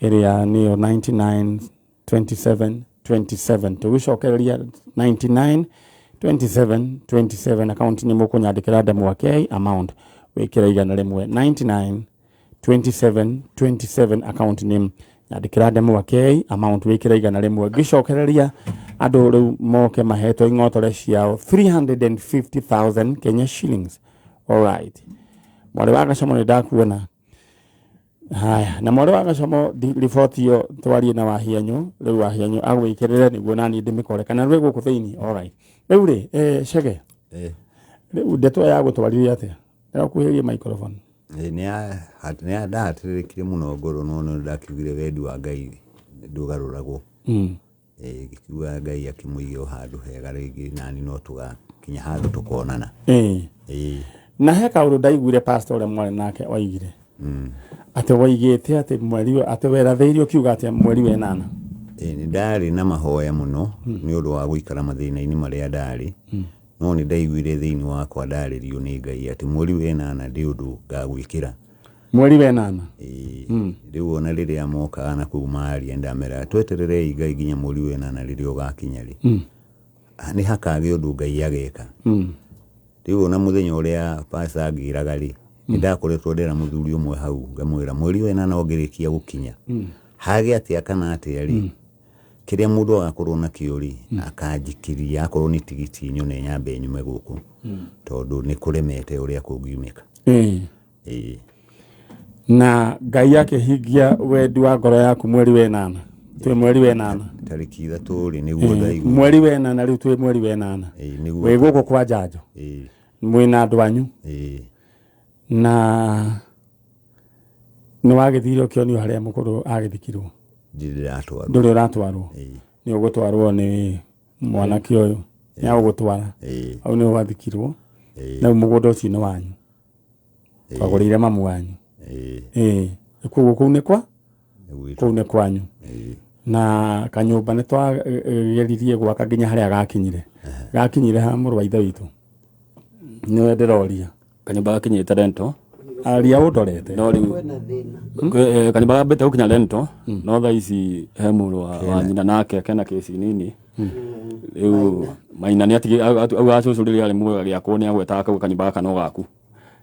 ĩrĩa nĩyo 99 27 27. Tũgĩcokereria 99 27 27 account nĩ mũkũnyandĩkĩra ndemwa K amount wĩkĩre igana rĩmwe. 99 27 27 account name nyandĩkĩra ndemwa K amount wĩkĩre igana rĩmwe. Ngĩcokereria andũ rĩu moke mahetwo ing'otore ciao 350,000 Kenya shillings. All right. Mwarĩ wa Gacomo nĩ ndakuona. Haya, na mwarĩ wa Gacomo riboti ĩyo twarie na Wahianyũ, rĩu Wahianyũ agwĩkĩrĩre nĩguo naniĩ ndĩmĩkore kana rwĩ gũkũ thĩinĩ. All right. Rĩu rĩ, Chege. Rĩu ndeto ya gũtwarire atĩa? Ndĩrakuhĩrĩria microphone. Nĩ ndahatĩrĩrĩkire mũno ngoro, no nĩ ndakiugire wendi wa Ngai ndũgarũragwo. Ngĩkiuga Ngai akĩmũige o handũ hega rĩngĩ nani no tũgakinya handũ tũkonana. Na he kaũndũ ndaiguire pastor ũrĩa mwarĩ nake oigire. Atĩ woigĩte atĩ mweri atĩ werathĩirio ũkiuga atĩ mweri wa ĩnana. Nĩ ndarĩ na mahoya mũno nĩ ũndũ wa gũikara mathĩna-inĩ marĩa ndarĩ. No nĩ ndaiguire thĩinĩ wakwa ndarĩrio nĩ Ngai atĩ mweri wa ĩnana ndĩ ũndũ ngagwĩkĩra. Mweri wa ĩnana? Ĩĩ. Rĩu ona rĩrĩa mokaga na kũu maria ndameraga twetererei Ngai nginya mweri wa ĩnana rĩrĩa ũgakinya rĩ. Nĩ hakagĩa ũndũ Ngai ageka. Rĩu ona mũthenya ũrĩa pastor angĩraga rĩ, nĩ ndakoretwo ndera mũthuri ũmwe hau ngamwĩra mweri wa ĩnana ũngĩrĩkia gũkinya. Hage atĩa kana atĩa rĩ, kĩrĩa mũndũ agakorwo nakĩo rĩ, akanjikĩria akorwo nĩ tigiti nyone nyambe nyume gũkũ. Tondũ nĩ kũremete ũrĩa kũngiumĩka. Na Ngai akĩhingia wendi wa ngoro yaku mweri wa ĩnana. Twĩ mweri wa ĩnana. Tarĩki ithatũ rĩ, nĩguo ndaigua. Mweri wa ĩnana rĩu twĩ mweri wa ĩnana. Nĩguo. Wĩ gũkũ kwa Njanjo. Mwĩna andũ anyu. Na Nĩ wagĩthire ũkĩonio harĩa mũkũrũ agĩthikirwo? Ndirĩ ndĩratwarwo. Ndũrĩ ũratwarwo? Nĩ ũgũtwarwo nĩ mwanake ũyũ, nĩ agũgũtwara hau nĩho wathikirwo. Na rĩu mũgũnda ũcio nĩ wanyu, twagũrĩire mamu wanyu. Ĩĩ, koguo kũu nĩ kwa kũu nĩ kwanyu. Na kanyũmba nĩ twageririe gwaka nginya harĩa gakinyire, gakinyire ha mũrũ wa ithe witũ, nĩwe ndĩroria. Kanyũmba gakinyĩte rento. Aria ũndorete. No rĩu kanyũmba gambĩte gũkinya rento, no thaa ici he mũrũ wa nyina nake kena kĩci nini. Rĩu maina nĩ atigĩ auga cũcũ rĩrĩa arĩ muoyo agĩakwo nĩ agwetaga kau kanyũmba gaka no gaku.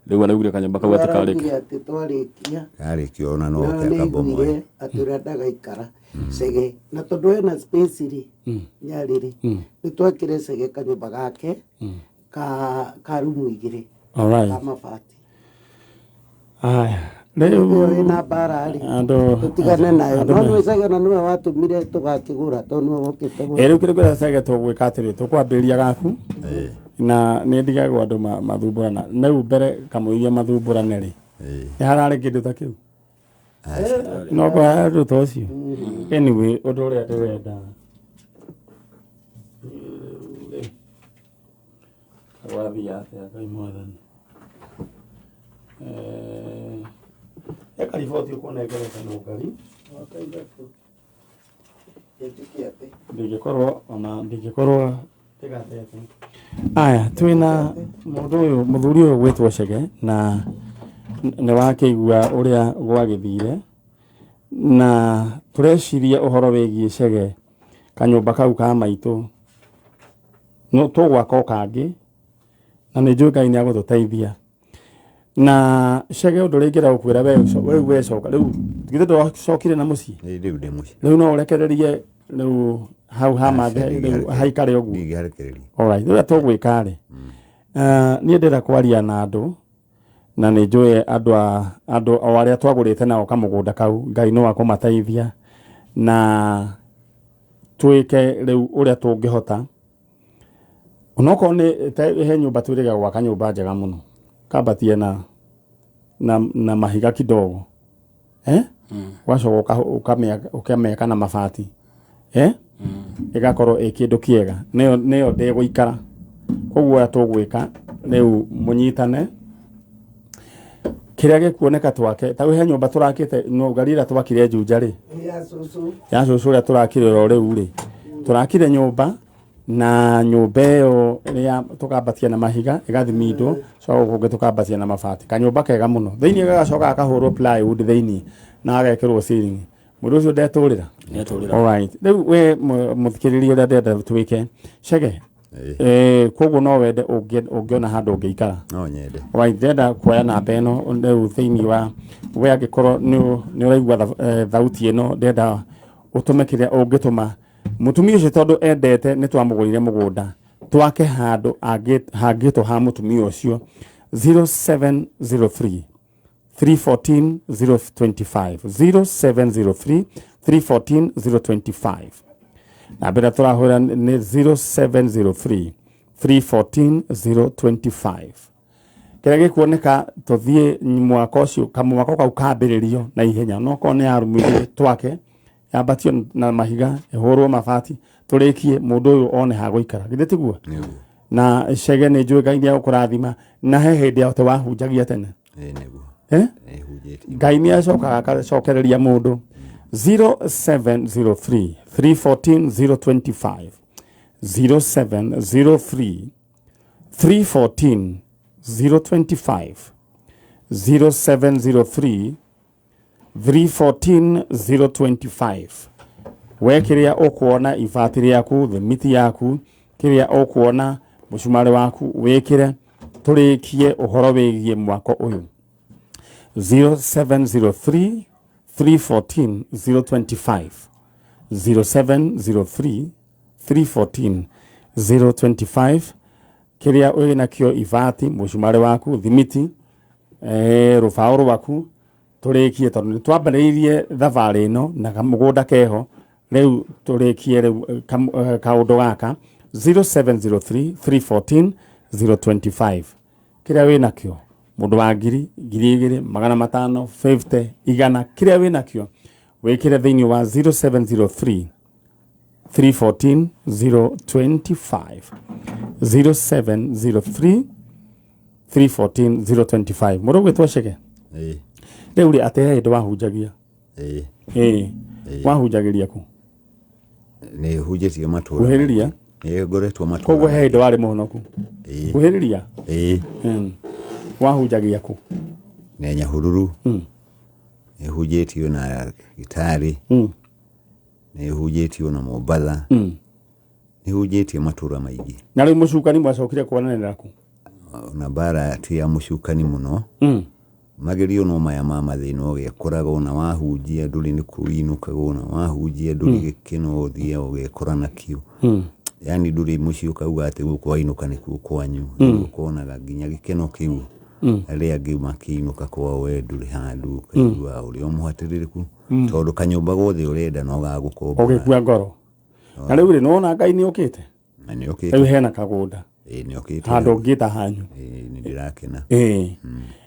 Rĩu araugire kanyũmba kau gatikarĩke. Araugire atĩ twarĩkia. Karĩkia ona no No oke akabomoe. nĩaiguire atĩ ũrĩa ndagaikara Cege, na tondũ hena space rĩ, nyarĩ rĩ, nĩ twakire Cege kanyũmba gake ka rumu igĩrĩ ka mabati. Aya, Rĩu rĩu ĩna mbara rĩ, andũ tũtigane nayo. andũ No me- nĩ Cege ona nĩwe watũmire tũgakĩgũra tondũ nĩwe wokĩte Ĩ, rĩu kĩrĩa kĩrĩa Cege tũgwĩka atĩrĩ, tũkwambĩrĩria gaku na nĩ ndigagwo andũ mathumbũrana. Rĩu mbere kamũiria mathumbũrane rĩ, nĩ hararĩ kĩndũ ta kĩu? No kwa ũndũ ta ũcio. Anyway, ũndũ ũrĩa ndĩrenda gwathiĩ atĩa, Ngai mwathani. He kariboti ũkũnengerete nũngari. Ndingĩkorwo ona ndingĩkorwo ndĩgatete. Aya, twĩna mũndũ ũyũ, mũthuri ũyũ gwĩtwo Chege, na nĩ wakĩigua ũrĩa gwagĩthire, na tũreciria ũhoro wĩgiĩ Chege, kanyũmba kau ka maitũ no tũgwaka o kangĩ, na nĩ njũĩ Ngai nĩ agũtũteithia. Na Chege, ũndũ ũrĩa ingĩenda gũkwĩra we, rĩu wecoka rĩu githĩ ndwacokire na mũciĩ? Rĩu ndĩ mũciĩ. Rĩu no ũrekererie rĩu hau hamathe rĩu haikare ũguo? Ndingĩharekereria. Alright, rĩrĩa tũgwĩka rĩ, niĩ ndĩrenda kwaria na andũ, na nĩ njũĩ andũ a andũ o arĩa twagũrĩte nao kamũgũnda kau, Ngai no akũmateithia na twĩke rĩu ũrĩa tũngĩhota. Onokorwo nĩ he nyũmba twĩrĩga gwaka nyũmba njega mũno, kambatie na mahiga kidogo, ũgacoka ũkamĩaka na mabati, ĩgakorwo ĩ kĩndũ kĩega, nĩyo ndĩgũikara. Koguo ũrĩa tũgwĩka rĩu, mũnyitane kĩrĩa gĩkuoneka twake. Ta rĩu he nyũmba tũrakĩte no ngari ĩrĩa twakire Juja rĩ, Ya cũcũ. Ya cũcũ ũrĩa tũrakire oro rĩu rĩ, tũrakire nyũmba, na nyũmba ĩyo ĩrĩa tũkambatia na mahiga ĩgathimindwo, coka gũkũ kũngĩ tũkambatia na mabati, kanyũmba kega mũno thĩinĩ, gagacoka gakahũrwo plywood thĩinĩ na gagekĩrwo ceiling. Mũndũ ũcio ndetũrĩra. Nĩetũrĩra. Alright, rĩu we mũthikĩrĩria, ũrĩa ndĩrenda twĩke, Chege, koguo no wende ũngĩona handũ ũngĩikara? No nyende. Alright, ndĩrenda kuoya namba ĩno rĩu thĩinĩ wa we, angĩkorwo nĩ ũraigua thauti ĩno, ndĩrenda ũtũme kĩrĩa ũngĩtũma mũtumia ũcio, tondũ endete nĩ twamũgũrire mũgũnda, twake handũ hangĩtwo ha mũtumia ũcio. 0703 314 025, 0703 314 025. Namba ĩrĩa tũrahũra nĩ 0703 314 025. Kĩrĩa gĩkuoneka, tũthiĩ mwaka ũcio, kamwako kau kambĩrĩrio na ihenya, no korwo nĩ ya rumu igĩrĩ, twake yambatio na mahiga, ĩhũrwo mabati, tũrĩkie, mũndũ ũyũ one ha gũikara. Githĩ tiguo? Na Chege, nĩ njũĩ Ngai nĩ egũkũrathima, na he hĩndĩ ya wahunjagia tene. Ĩĩ nĩguo. Eh? Nĩhunjĩtie. Ngai nĩ acokaga agacokereria mũndũ. 0703 314 025, 0703 314 025, 0703 314 025. We kĩrĩa ũkuona, ibati rĩaku, thimiti yaku, kĩrĩa ũkuona, mũcumarĩ waku, wĩkĩre tũrĩkie ũhoro wĩgiĩ mwako ũyũ. 0703 314 025, 0703 314 025. Kĩrĩa wĩ nakĩo, ibati, mũcumarĩ waku, thimiti, rũbaũ rwaku, tũrĩkie, tondũ nĩ twambĩrĩirie thabarĩ ĩno na kamũgũnda keho, rĩu tũrĩkie rĩu kaũndũ gaka. 0703 314 025. Kĩrĩa wĩ nakĩo, Mũndũ wa ngiri, 2000, 500, 50, 100, kĩrĩa wĩnakĩo wĩkĩre thĩinĩ wa 0703 314 025, 0703 314 025. Mũndũ ũgwĩtwo Chege, rĩu rĩ atĩ he hĩndĩ wahunjagia? Ĩĩ. Ĩĩ. Wahunjagĩria kũ? Nĩ hunjĩtie matũra. Kuhĩrĩria? Nĩ ngoretwo matũra. Koguo he hĩndĩ warĩ mũhonoku? Ĩĩ. Kuhĩrĩria? Ĩĩ. Wahunjagia kũ? Nĩ Nyahururu. Nĩ hunjĩtio na gĩtarĩ. Nĩ hunjĩtio na Mombatha. Nĩ hunjĩtie matũra maingĩ. Na rĩu mũcukani mwacokire kuonanĩra kũ? Na mbara ti ya mũcukani mũno. Magerio no maya ma mathĩna ũgekoraga ona wahunjia ndũrĩ nĩ kũinũkaga, ona wahunjia ndũrĩ gĩkeno ũthiaga ũgekora nakĩo. Yani ndũrĩ mũciĩ ũkauga atĩ gũkũ wainũka nĩkuo kwanyu. Ũkonaga nginya gĩkeno kĩu. Arĩa angĩ makĩinũka kwao we ndũrĩ handũ, ũkaigua ũrĩ o mũhatĩrĩrĩku. Tondũ kanyũmba gothe ũrenda no gagũkombora. Ũgĩkua ngoro. Na rĩu rĩ, nĩwona Ngai nĩ okĩte? Na nĩ okĩte. Rĩu hena kagũnda. Ĩĩ, nĩ okĩte. Handũ ũngĩta hanyu. Ĩĩ, nĩ ndĩrakena. Ĩĩ.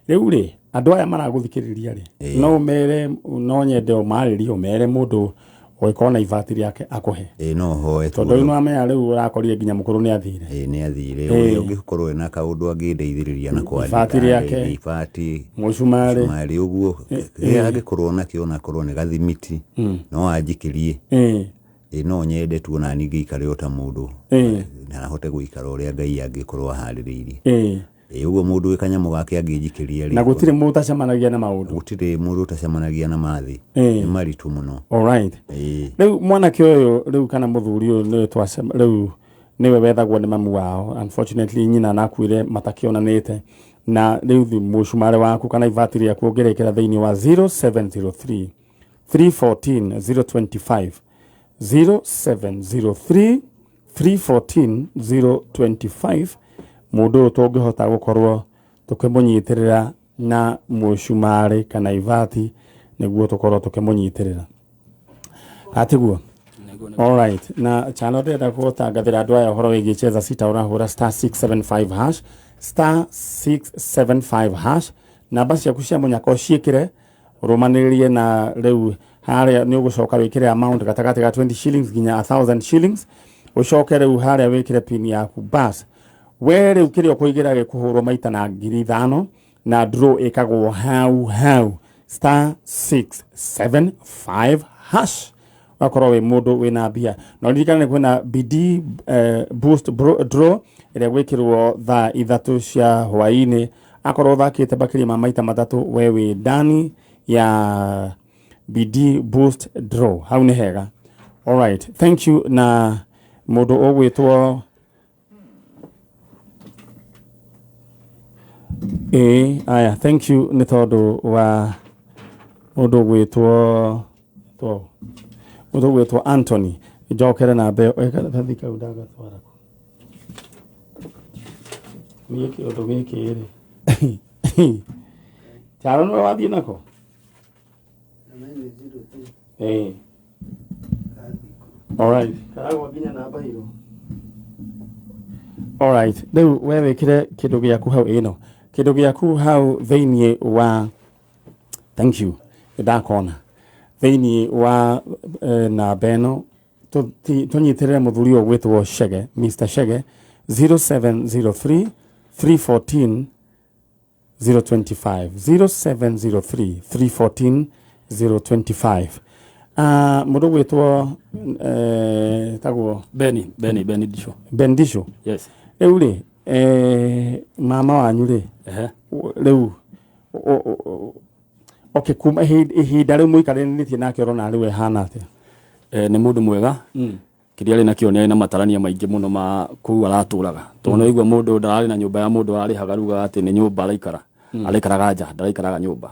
Rĩu rĩ, andũ aya maragũthikĩrĩria rĩ, no ũmere, no nyende ũmarĩrie, ũmere mũndũ ũgĩkorwo na ibati rĩake akũhe. Ĩĩ, no hoe Tondũ rĩu nĩwamenya rĩu ũrakorire nginya mũkũrũ nĩ athire. Ĩĩ, nĩ athire. Ũrĩa ũngĩkorwo ena kaũndũ angĩndeithĩrĩria na kwandĩka, Ibati rĩake. Ibati. Mũcumarĩ. Mũcumarĩ ũguo. Kĩrĩa angĩkorwo nakĩo onakorwo nĩ gathimiti, no anjikĩrie. Ĩĩ, no nyende tu ona niĩ ngĩikare o ta mũndũ. Na ahote gũikara ũrĩa Ngai angĩkorwo aharĩrĩirie. Ĩĩ, ũguo mũndũ wĩ kanyamũ gake angĩnjikĩria rĩ. Na gũtirĩ mũndũ ũtacemanagia na maũndũ. Gũtirĩ mũndũ ũtacemanagia na mathĩ. Nĩ maritũ mũno. Alright. Ĩĩ. Rĩu mwanake ũyũ rĩu kana mũthuri ũyũ nĩwe twacema rĩu nĩwe wethagwo nĩ mamu wao. Unfortunately nyina nakuire matakĩonanĩte. Na rĩu mũcumarĩ waku kana ibati rĩaku ũngĩrĩkĩra thĩinĩ wa 0703 314 025, 0703 314 025, mũndũ ũyũ tũngĩhota gũkorwo tũkĩmũnyitĩrĩra na mũcumarĩ kana ibati nĩguo tũkorwo tũkĩmũnyitĩrĩra. Atiguo? Alright. Na chano ndĩrenda gũtangathĩra andũ aya ũhoro wĩgiĩ Cheza Sita, ũrahũra star 675 hash, star 675 hash, namba ciaku cia mũnyaka ũciĩkĩre ũrũmanĩrĩrie na rĩu harĩa nĩ ũgũcoka wĩkĩre amount gatagatĩ ga 20 shillings nginya 1000 shillings, ũcoke rĩu harĩa wĩkĩre pin yaku bas. We rĩu kĩrĩa ũkũigĩra gĩkũhũrwo maita na 5000 na draw ĩkagwo hau hau, star 675 hash. Wakorwo wĩ mũndũ wĩna mbia. Na ũririkane kwĩna BD boost draw ĩrĩa gwĩkĩrwo thaa 3 cia hwaĩ-inĩ. Akorwo ũthakĩte makĩria ma maita 3 we wĩ ndani ya BD boost draw. Hau nĩ hega. Alright, thank you. Na mũndũ ũgwĩtwo ĩĩ, aya, thank you nĩ tondũ wa mũndũ ũgwĩtwo mũndũ ũgwĩtwo Anthony. Njokere na mbeo karatathi kau ndagatwara kũ? Niĩ kĩũndũ gĩkĩ rĩ. Charo nĩwe wathiĩ nako? Ĩĩ. Alright. Karagwa nginya na mbairũ. Alright. Rĩu we wĩkĩre kĩndũ gĩaku hau ĩno. Kĩndũ gĩaku hau thĩinĩ wa thank you. Ndakona. Thĩinĩ wa namba ĩno tũnyitĩrĩre mũthuri ũyũ ũgwĩtwo Chege, Mr. Chege, 0703 314 025, 0703 314 025. Mũndũ ũgwĩtwo tagwo Beni Disho. Ben Disho. Yes. Rĩu rĩ, mama wanyu rĩ, rĩu okay, kuma ihinda rĩu mũikaranĩtie nake ũrona rĩu ĩhana atĩa? Nĩ mũndũ mwega. Kĩrĩa arĩ nakĩo nĩ arĩ na matarania maingĩ mũno ma kũu aratũraga. Tondũ nĩ waigua mũndũ ndararĩ na nyũmba ya mũndũ ararĩhaga rĩu atĩ nĩ nyũmba araikara. Araikaraga nja, ndaraikaraga nyũmba.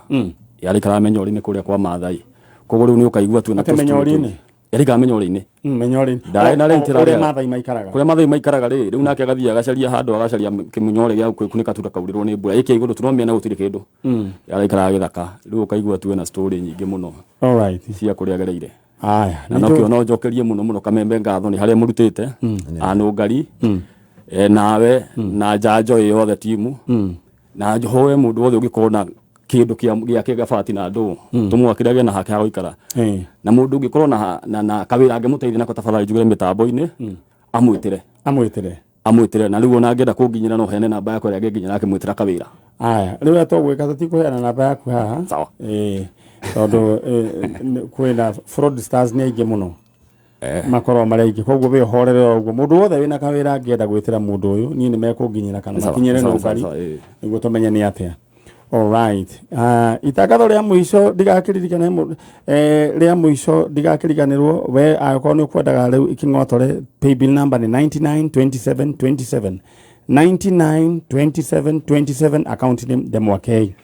Araikaraga Menyorĩ-inĩ kũrĩa kwa Maathai. Koguo rĩu nĩ ũkaigua tu na Atĩ Menyorĩ-inĩ? Araikaraga Menyorĩ-inĩ. Menyorĩ-inĩ. Ndarĩ na rent Kũrĩa ĩrarĩa. Maathai maikaraga. Kũrĩa Maathai maikaraga rĩ, rĩu nake agathiĩ agacaria handũ, agacaria kĩmũnyorĩ gĩa gwĩkunĩka tu ndakaurĩrwo nĩ mbura. Ĩkĩa igũrũ tu no mĩena gũtirĩ kĩndũ. Araikaraga gĩthaka. Rĩu ũkaigua tu ena story nyingĩ mũno. Alright. Cia kũrĩa agereire. Aya, Na nokĩo no njokerie mũno mũno Kamembe ngatho nĩ harĩa mũrutĩte. Anũngari. Nawe, na njanjo ĩ yothe timu. Na hoe mũndũ wothe ũngĩkorwo na kĩndũ gĩake gabati na ndũ tũmwakĩre agĩe na hake ha gũikara. Na mũndũ ũngĩkorwo na kawĩra angĩmũteithia nako tafadhali njugĩre mĩtambo-inĩ amwĩtĩre. Amwĩtĩre. Amwĩtĩre na rĩu ona angĩenda kũnginyĩra no heane namba yakwa ĩrĩa angĩnginyĩra akĩmwĩtĩra kawĩra. Aya, rĩu ũrĩa tũgwĩka tũtikũheana namba yaku haha. Sawa. Ĩĩ, tondũ kwĩna fraudsters nĩ aingĩ mũno. Makorwo marĩ aingĩ koguo we ũhorere o ũguo mũndũ wothe wĩna kawĩra angĩenda gwĩtĩra mũndũ ũyũ niĩ nĩ mekũnginyĩra kana Sawa, makinyĩre sawa, nũbari sawa, ĩĩ. nĩguo tũmenye nĩ atĩa. Alright. Itangatho rĩa mũico ndigakĩririkane rĩa mũico ndigakĩriganĩrwo we angĩkorwo nĩ ũkwendaga rĩu ikĩng'otore paybill number nĩ 99 27 27 99 27 27 account name Ndemwa K.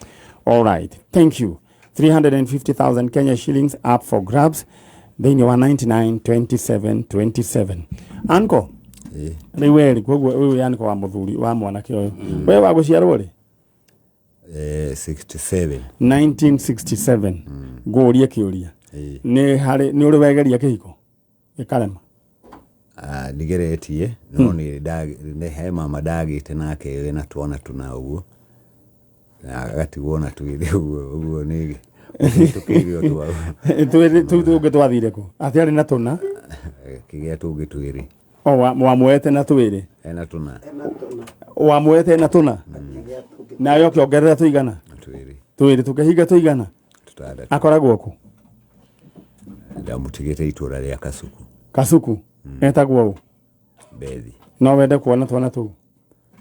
Alright. Thank you. 350,000 Kenya shillings up for grabs thĩinĩ wa 99 27 27. Anko rĩu werĩ koguo ũyũ anko wa mũthuri wa mwanake ũyũ we wa gũciarwo rĩ? 67. 1967. Ngũrie kĩũria, nĩ harĩ nĩ ũrĩ wegeria kĩhiko gĩkarema? Ah, ndigeretie no nĩ nĩ he mama ndagĩte nake wĩna twana tũna ũguo na agatigwo na twĩrĩ ũguo ũguo nĩ tũkĩire ũndũ wa Twĩrĩ tũu tũngĩ twathire kũ atĩ arĩ na tũna? Kĩgĩa tũngĩ twĩrĩ. O wamuoete na twĩrĩ? Ena tũna. Wamuoete na tũna nawe ũkĩongerera tũigana? Twĩrĩ. Twĩrĩ tũkĩhinga tũigana? Tũtandatũ. Akoragwo kũ? Ndamũtigĩte itũra rĩa Kasuku. Kasuku. Etagwo ũ? Bethi. No wende kuona twana tũu?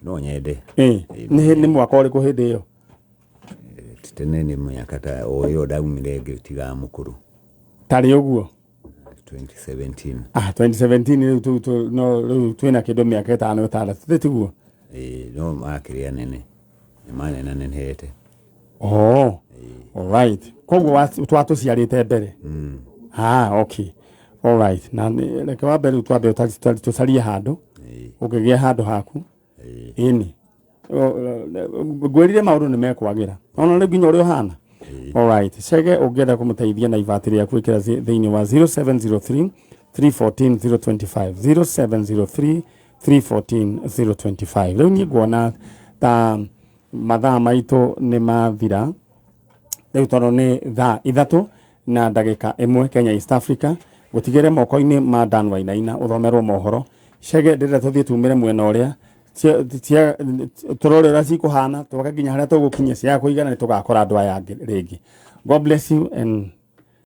No nyende. Ĩ nĩ mwaka ũrĩkũ hĩndĩ ĩyo? Tene nĩ mĩaka ta o ĩyo ndaumire ngĩtiga mũkũrũ. Tarĩ ũguo. 2017. Ah, 2017 rĩu no rĩu twĩna kĩndũ mĩaka ĩtano ĩtandatũ tiguo? Ĩĩ, no makĩrĩa nene nĩ manenanenehete. Oh, alright. Koguo twatũciarĩte mbere. Ah, okay. Alright. Na reke wambe rĩu twambe tũcarie handũ. Ũngĩgĩa handũ haku. Ĩni. Ngwĩrire maũndũ nĩ mekwagĩra. Ona rĩu nginya ũrĩa ũhana. Alright. Chege ũngĩenda kũmũteithia na ibati rĩaku ĩkĩra thĩinĩ wa 0703 314 025 0703 314 025. Rĩu niĩ nguona ta mathaa maitũ nĩ mathira rĩu tondũ nĩ thaa 3 na ndagĩka 1 Kenya East Africa gũtigĩre moko-inĩ ma Dan Wainaina ũthomerwo mohoro. Chege ndĩrenda tũthiĩ tumĩre mwena ũrĩa tũrore ũrĩa cikũhana twake nginya harĩa tũgũkinyia cia kũigana nĩ tũgakora andũ aya angĩ rĩngĩ. God bless you and